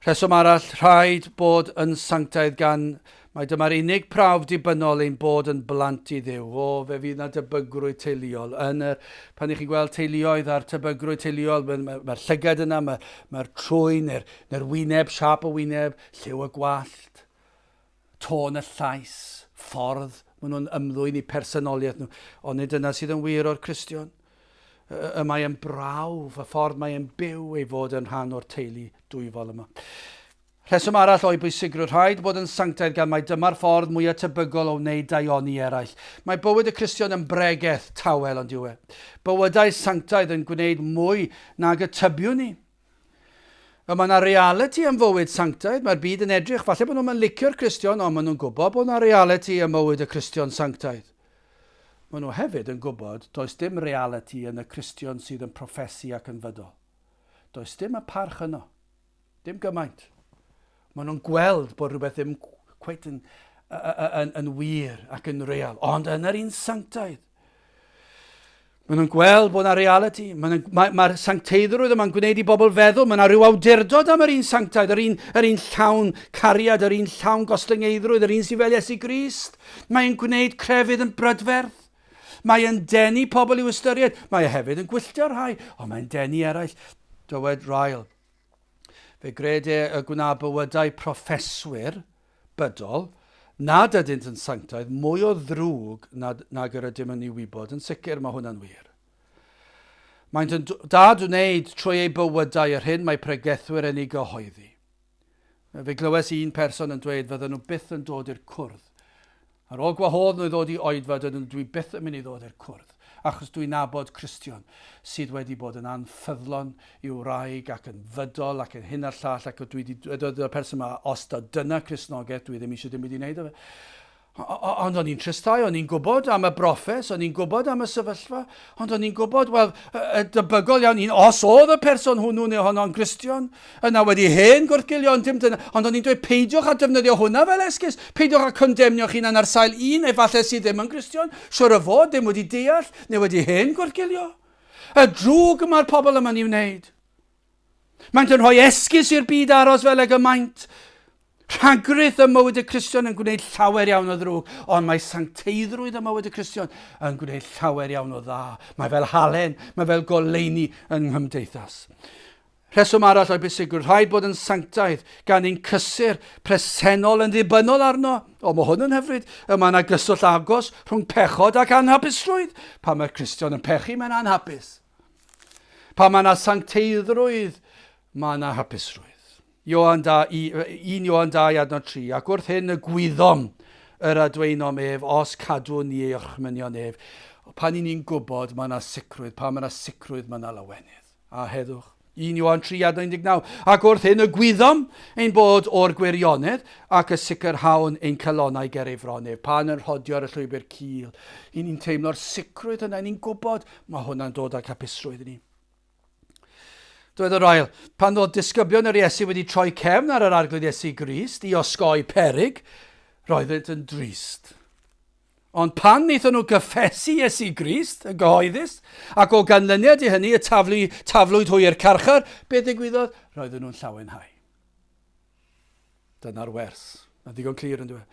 Rheswm arall, rhaid bod yn sanctaidd gan mai dyma'r unig prawf dibynnol ein bod yn blant i Dduw. O, fe fydd 'na debygrwydd teuluol. Yn yr, pan ych chi'n gweld teuluoedd a'r tebygrwydd teuluol, mae'r mae, mae llygad yna, mae'r mae trwyn, neu'r neu wyneb, siâp y wyneb, lliw y gwallt, tôn y llais, ffordd maen nhw'n ymddwyn i personoliaeth nhw. Ond nid dyna sydd yn wir o'r Cristion. Y mae yn brawf, y ffordd mae e'n byw ei fod yn rhan o'r teulu dwyfol yma. Rheswm arall o'i bwysigrwydd rhaid bod yn sanctaidd gan mai dyma'r ffordd mwyaf tebygol o wneud daioni eraill. Mae bywyd y Cristion yn bregeth tawel ond yw e. Bywydau sanctaidd yn gwneud mwy nag y tybiwn ni. Y mae yna realiti am fywyd sanctaidd, mae'r byd yn edrych, falle bod nhw'n licio'r Cristion, ond maen nhw'n gwybod bod yna realiti ym mywyd y Cristion sanctaidd. Maen nhw hefyd yn gwybod does dim realiti yn y Cristion sydd yn proffesu ac yn fydol. Does dim y parch yno. Dim gymaint. Maen nhw'n gweld bod rhywbeth ddim cweit yn, yn, yn wir ac yn real, ond yn yr un sanctaidd. Maen nhw'n gweld bod yna realiti. Mae'r mae, mae sancteiddrwydd yma'n gwneud i bobl feddwl. Mae yna rhyw awdurdod am yr un sanctaidd, yr un, yr un llawn cariad, yr un llawn gostyngeiddrwydd, yr un sy'n fel Iesu Grist. Mae'n gwneud crefydd yn brydferth. Mae'n denu pobl i'w ystyried. Mae e hefyd yn gwylltio rhai, ond mae'n denu eraill. Dywed Ryle. Fe gred e y gwna bywydau proffeswyr bydol nad ydynt yn sanctaidd mwy o ddrwg nad, nag yr ydym yn ei wybod. Yn sicr mae hwnna'n wir. Maent yn dad-wneud trwy eu bywydau yr hyn mae pregethwyr yn ei gyhoeddi. Fe glywes i un person yn dweud fydden nhw byth yn dod i'r cwrdd. Ar ôl gwahodd nhw i ddod i oedfa, dydyn nhw, dwi byth yn mynd i ddod i'r cwrdd, achos dwi'n nabod Cristion sydd wedi bod yn anffyddlon i'w wraig ac yn fydol ac yn hyn a'r llall ac dwi wedi dweud y person yma, os da dyna Cristnogaeth, dwi ddim eisiau dim byd i wneud â fe. Ond o'n i'n tristau, o'n i'n gwybod am y broffes, o'n i'n gwybod am y sefyllfa, ond o'n i'n gwybod, wel, y debygol iawn, un, os oedd y person hwnnw neu honno'n Gristion, yna wedi hen gwrthgilio, ond dim dyna, ond o'n i'n dweud, peidiwch â defnyddio hwnna fel esgus, peidiwch â condemnio'ch hunan ar sail un, efallai sydd ddim yn Gristion, siwr o fod ddim wedi deall, neu wedi hen gwrthgilio. Y drwg y mae'r pobl yma'n ei wneud. Maent yn rhoi esgus i'r byd aros fel ag y maent. Rhagrith ym mywyd y Cristion yn gwneud llawer iawn o ddrwg, ond mae sancteiddrwydd ym mywyd y Cristion yn gwneud llawer iawn o dda. Mae fel halen, mae fel goleuni yng nghymdeithas. Rheswm arall o'i bwysigrwydd, rhaid bod yn sanctaidd gan ein cysur presennol yn ddibynnol arno. O, mae hwn yn hyfryd. Y mae yna gyswllt agos rhwng pechod ac anhapusrwydd. Pan mae'r Cristion yn pechu, mae'n anhapus. Pan mae yna sancteiddrwydd, mae yna hapusrwydd. Ioan 2, 1 Ioan 2 adnod 3, ac wrth hyn y gwyddom yr adwaenom ef, os cadwn ni ei orchmynion ef. Pan i ni'n gwybod, mae yna sicrwydd. Pan mae yna sicrwydd, mae yna lawenydd a heddwch. 1 Ioan 3 adnod 19, ac wrth hyn y gwyddom ein bod o'r gwirionedd ac y sicrhawn ein calonnau ger ei fron ef. Pan yn rhodio ar y llwybr cul, i ni'n teimlo'r sicrwydd yna, i ni'n gwybod mae hwnna'n dod ag hapusrwydd i ni. Dywed yr ail, pan oedd disgyblion yr Iesu wedi troi cefn ar yr Arglwydd Iesu Grist i osgoi peryg, roeddynt yn drist. Ond pan wnaethon nhw gyffesu Iesu Grist yn gyhoeddus, ac o ganlyniad i hynny y taflu, taflwyd hwy i'r carchar, beth ddigwyddodd? Roedden nhw'n llawenhau. Dyna'r wers. Mae'n ddigon clir yn dweud.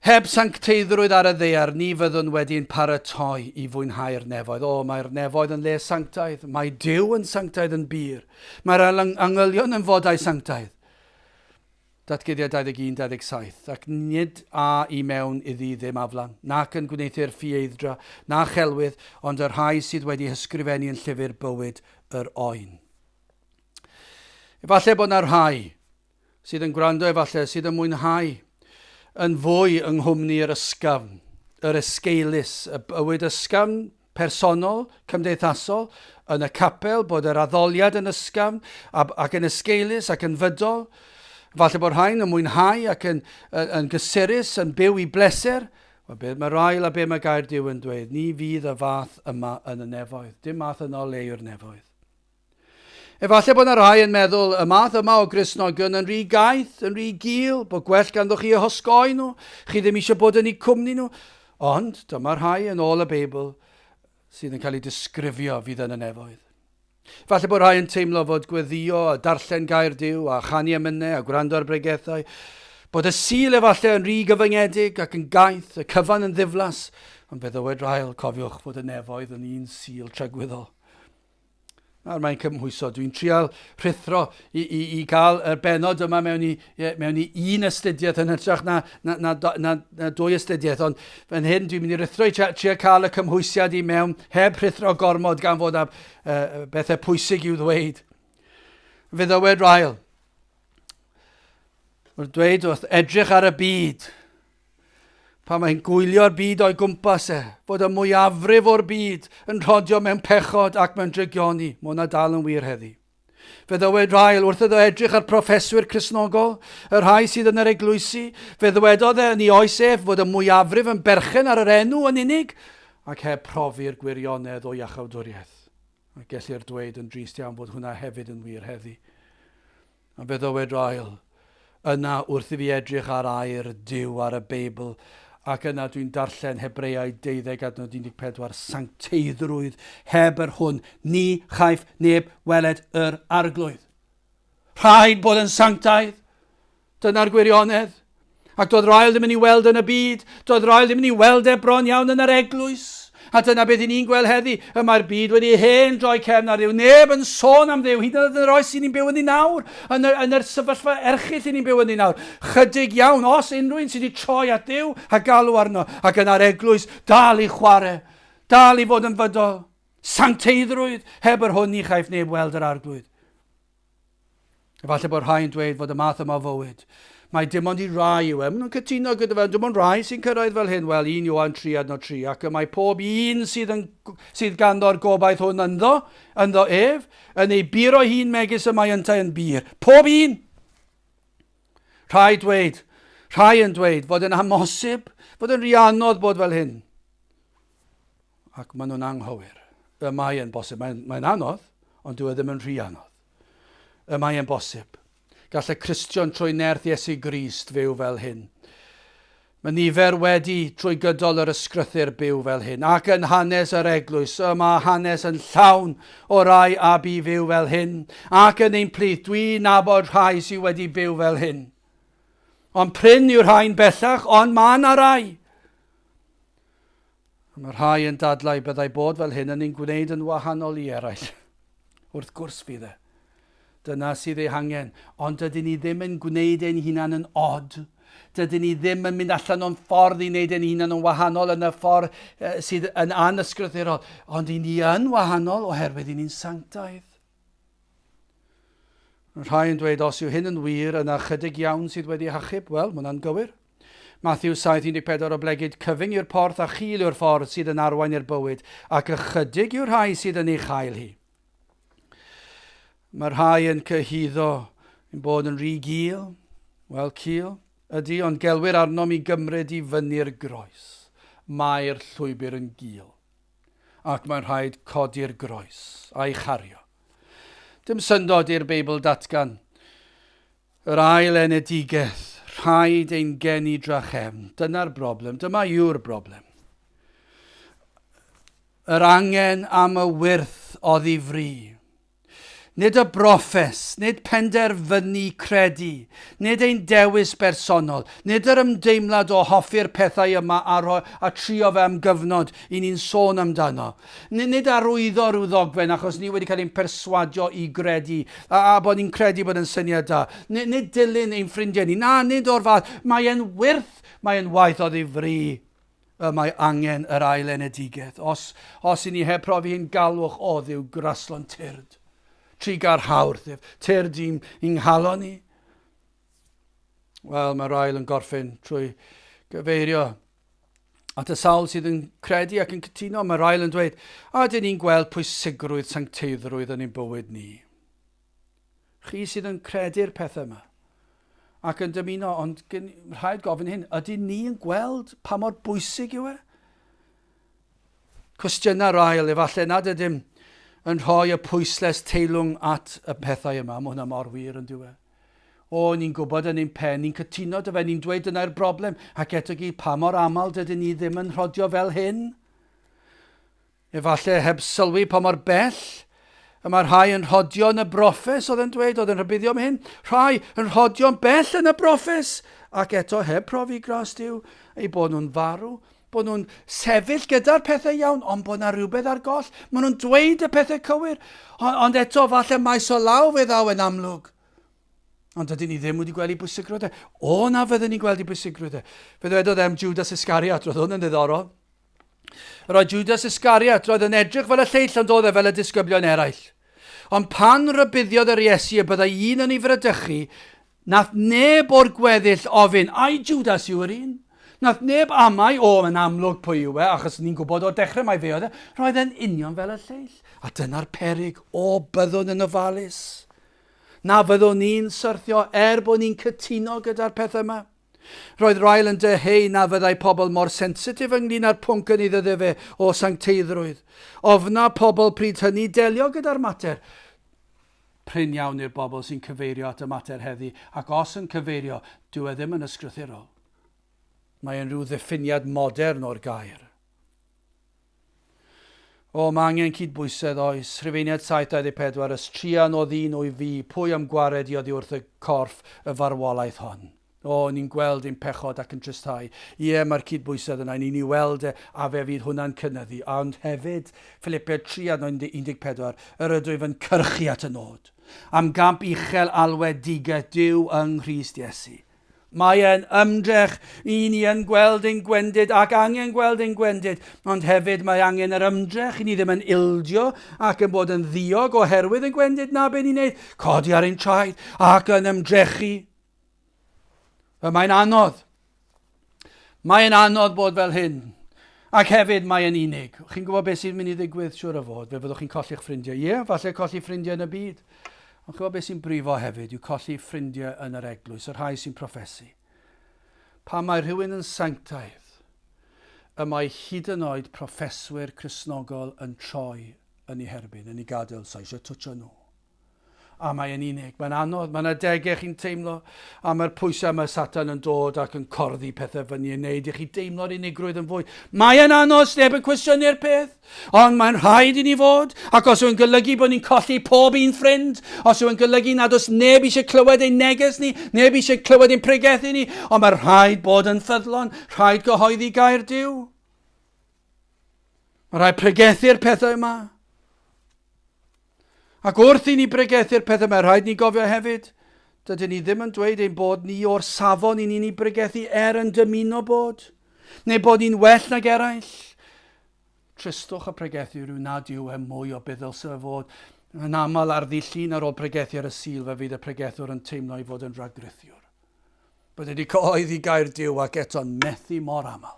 Heb sancteiddrwydd ar y ddaear, ni fyddwn wedi'n paratoi i fwynhau'r nefoedd. O, mae'r nefoedd yn le sanctaidd. Mae Duw yn sanctaidd yn bur. Mae'r angylion yn fodau sanctaidd. Datguddiad 21, 27, Ac nid â i mewn iddi ddim aflan, nac yn gwneuthur ffieidd-dra, na chelwydd, ond y rhai sydd wedi hysgrifennu yn llyfr bywyd yr oen. Efallai bod yna rhai sydd yn gwrando efallai sydd yn mwynhau yn fwy yng nghwmni yr ysgafn, yr esgeulus, y bywyd ysgafn personol, cymdeithasol, yn y capel, bod yr addoliad yn ysgafn ac yn esgeulus ac yn fydol. Falle bod rhain yn mwynhau ac yn, yn, yn gysurus, yn byw i bleser. Wel, beth mae Ryle a be mae gair Duw yn dweud, ni fydd y fath yma yn y nefoedd. Dim math yno le yw'r nefoedd. Efallai bod yna rhai yn meddwl y math yma o Gristnogion yn rhy gaeth, yn rhy gul, bod gwell ganddo chi eu hosgoi nhw, chi ddim eisiau bod yn eu cwmni nhw. Ond dyma rhai yn ôl y Beibl sydd yn cael eu disgrifio fydd yn y nefoedd. Falle bod rhai yn teimlo fod gweddio a darllen gair Duw a chanu emynau a gwrando ar bregethau, bod y Sul efallai yn rhy gyfyngedig ac yn gaeth, y cyfan yn ddiflas, ond fe ddywed Ryle, cofiwch fod y nefoedd yn un Sul tragwyddol. Nawr mae'n cymhwyso. Dwi'n trial rhuthro i, i, i gael y benod yma mewn i, mewn i un astudiaeth yn hytrach na, na, na, na, na dwy astudiaeth. Ond fan hyn dwi'n mynd i rhuthro i trio, trio cael y cymhwysiad i mewn heb rhuthro gormod gan fod â bethau pwysig i'w ddweud. Fe ddywed Ryle, wrth dweud wrth edrych ar y byd, Pan mae'n gwylio'r byd o'i gwmpas e, fod y mwyafrif o'r byd yn rhodio mewn pechod ac mewn drygioni, mae hwnna dal yn wir heddi. Fe ddywed Ryle wrth iddo edrych ar proffeswyr Cristnogol, y rhai sydd yn yr eglwysi, fe ddywedodd e yn ei oes ef fod y mwyafrif yn berchen ar yr enw yn unig ac heb profi'r gwirionedd o iachawdwriaeth. A gellir dweud yn drist iawn fod hwnna hefyd yn wir heddi. A fe ddywed Ryle, Yna, wrth i fi edrych ar air Duw ar y Beibl, ac yna dwi'n darllen Hebreaid 12 adnod 14, sancteiddrwydd heb yr hwn ni chaiff neb weled yr Arglwydd. Rhaid bod yn sanctaidd. Dyna'r gwirionedd. Ac doedd Ryle ddim yn ei weld yn y byd. Doedd Ryle ddim yn ei weld e bron iawn yn yr eglwys. A dyna beth i ni'n gweld heddi. Y mae'r byd wedi hen droi cefn ar Dduw. Neb yn sôn am Dduw, hyd yn oed yn yr oes sy'n ni'n byw ynddi nawr, yn yr, yn yr sefyllfa erchyll i ni'n byw ynddi nawr. Chydig iawn, os unrhyw un sydd wedi troi at Dduw a galw arno, ac yna'r eglwys dal i chwarae, dal i fod yn fydol. Sancteiddrwydd, heb yr hwn ni chaiff neb weld yr Arglwydd. Efallai bod rhai yn dweud fod y math yma o fywyd, mai dim ond i rai yw e. Maen nhw'n cytuno gyda fe, ond dim ond rai sy'n cyrraedd fel hyn. Wel, 1 Ioan 3 adnod 3, ac y mae pob un sydd, yn, sydd ganddo'r gobaith hwn ynddo, ynddo ef, yn ei bur o'i hun megis y mae yntau yn bur. Pob un! Rhai dweud, rhai yn dweud fod yn amhosib, fod yn rhy anodd bod fel hyn. Ac maen nhw'n anghywir. Y mae e'n bosib. Mae'n mae anodd, ond dyw e ddim yn rhy anodd. Y mae e'n bosib. Gall y Cristion trwy nerth Iesu Grist fyw fel hyn. Mae nifer wedi trwy gydol yr ysgrythur byw fel hyn, ac yn hanes yr eglwys, y mae hanes yn llawn o rai a bu fyw fel hyn, ac yn ein plith, dwi'n nabod rhai sydd wedi byw fel hyn. Ond prin yw'r rhain bellach, ond mae yna rai. Mae rhai yn dadlau byddai bod fel hyn yn ein gwneud yn wahanol i eraill. Wrth gwrs fydd e. Dyna sydd ei hangen. Ond dydyn ni ddim yn gwneud ein hunan yn od. Dydyn ni ddim yn mynd allan o'n ffordd i wneud ein hunan yn wahanol yn y ffordd sydd yn anysgrythurol. Ond i ni yn wahanol oherwydd i ni'n sanctaidd. Mae rhai yn dweud os yw hyn yn wir, yna chydig iawn sydd wedi hachub. Wel, mae hwnna'n gywir. Matthew 7:14 Oblegid cyfyng yw'r porth a chul yw'r ffordd sydd yn arwain i'r bywyd, ac ychydig yw'r rhai sydd yn ei chael hi. Mae rhai yn cyhuddo ein bod yn rhy gul. Wel, cul ydy, ond gelwir arnom i gymryd i fyny'r groes. Mae'r llwybr yn gul. ac mae'n rhaid codi'r groes a'i chario. Dim syndod i'r Beibl datgan yr ail enedigaeth, rhaid ein geni drachefn. Dyna'r broblem, dyma yw'r broblem. Yr angen am y wyrth oddi fri. Nid y broffes, nid penderfynu credu, nid ein dewis bersonol, nid yr ymdeimlad o hoffi'r pethau yma a rhoi a trio fe am gyfnod i ni'n sôn amdano. Nid, nid arwyddo rhyw ddogfen achos ni wedi cael ein perswadio i gredu a, a bod ni'n credu bod yn syniad da. Nid, nid dilyn ein ffrindiau ni. Na, nid o'r fath. Mae e'n wyrth, mae e'n waith o ddifri. Y mae angen yr ail enedigaeth. Os, os i ni heb profi hyn, galwch o Dduw graslon tyrd. Trugarha wrthyf, tyrd i'n, i'n nghalon i. Wel, mae'r ail yn gorffen trwy gyfeirio at y sawl sydd yn credu ac yn cytuno. Mae'r ail yn dweud, a dyn ni'n gweld pwysigrwydd sancteiddrwydd yn ein bywyd ni. Chi sydd yn credu'r pethau yma. ac yn dymuno, ond gen, rhaid gofyn hyn, ydy ni yn gweld pa mor bwysig yw e? Cwestiynau rael, efallai nad ydym yn rhoi y pwysles teilwng at y pethau yma. Mae hwnna mor wir yn dyw e. O, ni'n gwybod yn ein pen, ni'n cytuno dy fe, ni'n dweud dyna'r broblem, ac eto gyd, pa mor aml dydyn ni ddim yn rhodio fel hyn? Efallai heb sylwi pa mor bell y mae rhai yn rhodio yn y broffes, oedd yn dweud, oedd yn rhybuddio am hyn. Rhai yn rhodio'n bell yn y broffes, ac eto heb profi gras Duw, eu bod nhw'n farw, bod nhw'n sefyll gyda'r pethau iawn, ond bod yna rhywbeth ar goll. Maen nhw'n dweud y pethau cywir, ond, ond eto falle maes o law fe ddaw yn amlwg. Ond dydyn ni ddim wedi gweld ei bwysigrwydd e. O na fyddwn ni'n gweld ei bwysigrwydd e. Fe ddwedodd em Judas Iscariot, roedd hwn yn ddiddorol. Yr oedd Judas Iscariot, roedd yn edrych fel y lleill ond oedd e fel y disgyblion eraill. Ond pan rybuddiodd yr Iesu y byddai un yn ei fradychu, nath neb o'r gweddill ofyn, ai Judas yw yr un? Nath neb amau, o, mae'n amlwg pwy yw e, achos ni'n gwybod o'r dechrau mai fe oedd e. Roedd e'n union fel y lleill. A dyna'r peryg, o, byddwn yn ofalus. Na fyddwn ni'n syrthio er bod ni'n cytuno gyda'r pethau yma. Roedd Ryle yn dyheu na fyddai pobl mor sensitif ynglŷn â'r pwnc yn ei ddyddiau fe o sancteiddrwydd. Ofna pobl pryd hynny delio gyda'r mater. Prin iawn i'r bobl sy'n cyfeirio at y mater heddi, ac os yn cyfeirio, dyw e ddim yn ysgrythurol. Mae e'n rhyw ddiffiniad modern o'r gair. O, mae angen cydbwysedd, oes. Rhufeiniaid 7, 24, Ys truan o ddyn wyf fi, pwy a'm gwared i oddi wrth y corff y farwolaeth hon? O, ni'n gweld ein pechod ac yn tristhau. Ie, mae'r cydbwysedd yna, ni'n ei weld e, a fe fydd hwnna'n cynyddu. Ond hefyd, Philipiaid 3 adnod 14, yr ydwyf yn cyrchu at y nod. Am gamp uchel alwedigaeth Duw yng Nghrist Iesu. Mae e'n ymdrech i ni yn gweld ein gwendid ac angen gweld ein gwendid, ond hefyd mae angen yr ymdrech i ni ddim yn ildio ac yn bod yn ddiog oherwydd ein gwendid na be ni'n neud, codi ar ein traed ac yn ymdrechu. Y mae'n anodd. Mae'n anodd bod fel hyn. Ac hefyd mae'n unig. Chi'n gwybod beth sy'n mynd i ddigwydd, siwr o fod, fe fyddwch chi'n colli'ch ffrindiau. Ie, falle colli ffrindiau yn y byd. Ond chi'n gwybod beth sy'n brifo hefyd yw colli ffrindiau yn yr eglwys, y rhai sy'n proffesu. Pan mae rhywun yn sanctaidd, y mae hyd yn oed proffeswyr Cristnogol yn troi yn ei herbyn, yn ei gadael, sa eisiau twtsio nhw. A mae e'n unig, mae'n anodd, mae'n adegau chi'n teimlo, a mae'r pwysau mae Satan yn dod ac yn corddi pethau fyny yn neud i chi deimlo'r unigrwydd yn fwy. Mae e'n anodd, sneb yn cwestiynu'r peth, ond mae'n rhaid i ni fod, ac os yw'n golygu bod ni'n colli pob un ffrind, os yw'n golygu nad oes neb eisiau clywed ein neges ni, neb eisiau clywed ein pregethu ni, ond mae'n rhaid bod yn ffyddlon, rhaid gyhoeddi gair Duw. Mae rhaid pregethu'r pethau yma. Ac wrth i ni bregethu'r pethau mae rhaid ni gofio hefyd, dydyn ni ddim yn dweud ein bod ni o'r safon i ni'n ei bregethu er yn dymuno bod, neu bod ni'n well nag eraill. Tristwch y pregethu rhyw nad yw e mwy o beth ddylse fe fod. Yn aml ar ddydd Llun ar ôl pregethu ar y Sul fe fydd y pregethwr yn teimlo ei fod yn rhagrithiwr. Bod wedi cyhoeddi gair Duw ac eto'n methu mor aml.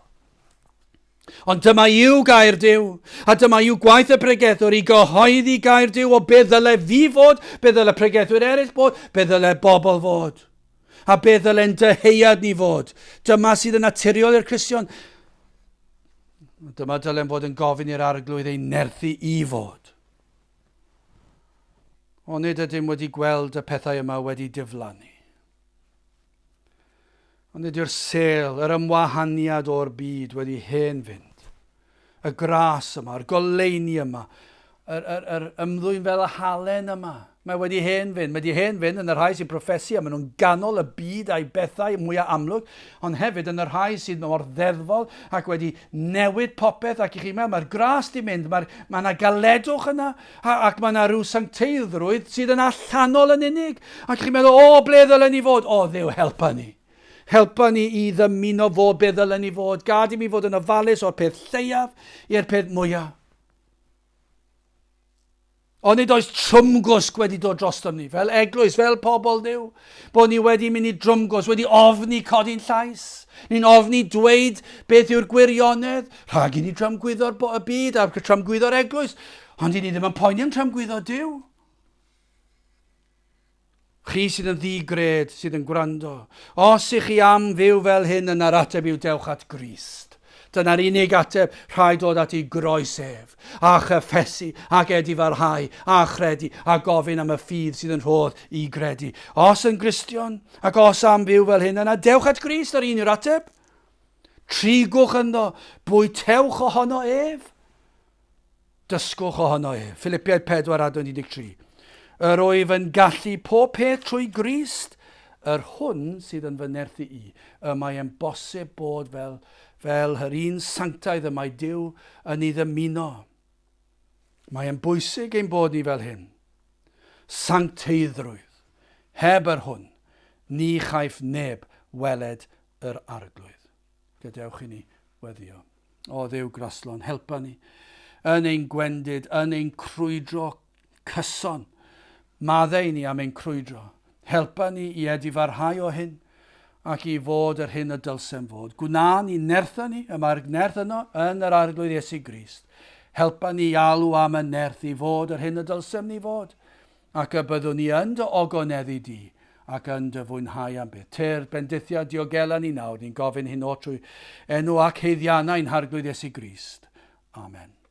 Ond dyma yw gair Duw, a dyma yw gwaith y pregethwr i gyhoeddi gair Duw o be ddyle fi fod, be ddyle pregethwyr eraill bod, be ddyle bobl fod, a be ddyle'n dyheuad ni fod. Dyma sydd yn naturiol i'r Cristion. Dyma dylem fod yn gofyn i'r Arglwydd ein nerthu i fod. Onid ydym wedi gweld y pethau yma wedi diflannu? Ond nid yw'r sêl, yr ymwahaniad o'r byd wedi hen fynd. Y gras yma, yr goleuni yma, yr, yr, yr ymddwyn fel y halen yma. Mae wedi hen fynd. Mae wedi hen fynd yn y rhai sy'n proffesu a maen nhw'n ganol y byd a'i bethau mwyaf amlwg, ond hefyd yn y rhai sydd mor ddeddfol ac wedi newid popeth ac i chi meddwl, mae'r gras di mynd, mae'r, mae yna galedwch yna, A, ac mae yna rhyw sancteiddrwydd sydd yn allanol yn unig. Ac chi'n meddwl, o, ble ddylen ni fod? O, Dduw, helpa ni. Helpa ni i ddymuno fod be ddylen ni fod. Gad i mi fod yn ofalus o'r peth lleiaf i'r peth mwyaf. Ond nid oes trwmgwsg wedi dod drostom ni, fel eglwys, fel pobl Dduw, bod ni wedi mynd i drwmgwsg, wedi ofni codi'n llais. Ni'n ofni dweud beth yw'r gwirionedd, rhag i ni dramgwyddo'r y byd a tramgwyddo'r eglwys. Ond i ni ddim yn poeni am tramgwyddo Duw. Chi sydd yn ddi-gred, sydd yn gwrando. Os ych chi am fyw fel hyn, yna'r ateb yw dewch at Grist. Dyna'r unig ateb, rhaid dod at ei groes ef, a chyffesu, ac edifarhau, a chredu, a gofyn am y ffydd sydd yn rhodd i gredu. Os yn Gristion, ac os am fyw fel hyn, yna dewch at Grist, yr un yw'r ateb. Trigwch ynddo, bwytewch ohono ef. Dysgwch ohono ef. Philippiaid 4 adnod 13. Yr wyf yn gallu pob peth trwy Grist, yr hwn sydd yn fy nerthu i. Y mae e'n bosib bod fel, fel yr un sanctaidd y mae Duw yn ei ddymuno. Mae e'n bwysig ein bod ni fel hyn. Sancteiddrwydd. Heb yr hwn, ni chaiff neb weled yr Arglwydd. Gadewch i ni weddio. O Dduw graslon, helpa ni yn ein gwendid, yn ein crwydro cyson. Maddau i ni am ein crwydro. Helpa ni i edifarhau o hyn ac i fod yr hyn y dylsem fod. Gwna ni, nertha ni, y mae'r nerth yno yn yr Arglwydd Iesu Grist. Helpa ni i alw am y nerth i fod yr hyn y dylsem ni fod. Ac y byddwn ni yn dy ogoneddu di, ac yn dy fwynhau am byth. Tyrd, bendithia, diogela ni nawr, ni'n gofyn hyn oll trwy enw ac haeddiannau ein Harglwydd Iesu Grist. Amen.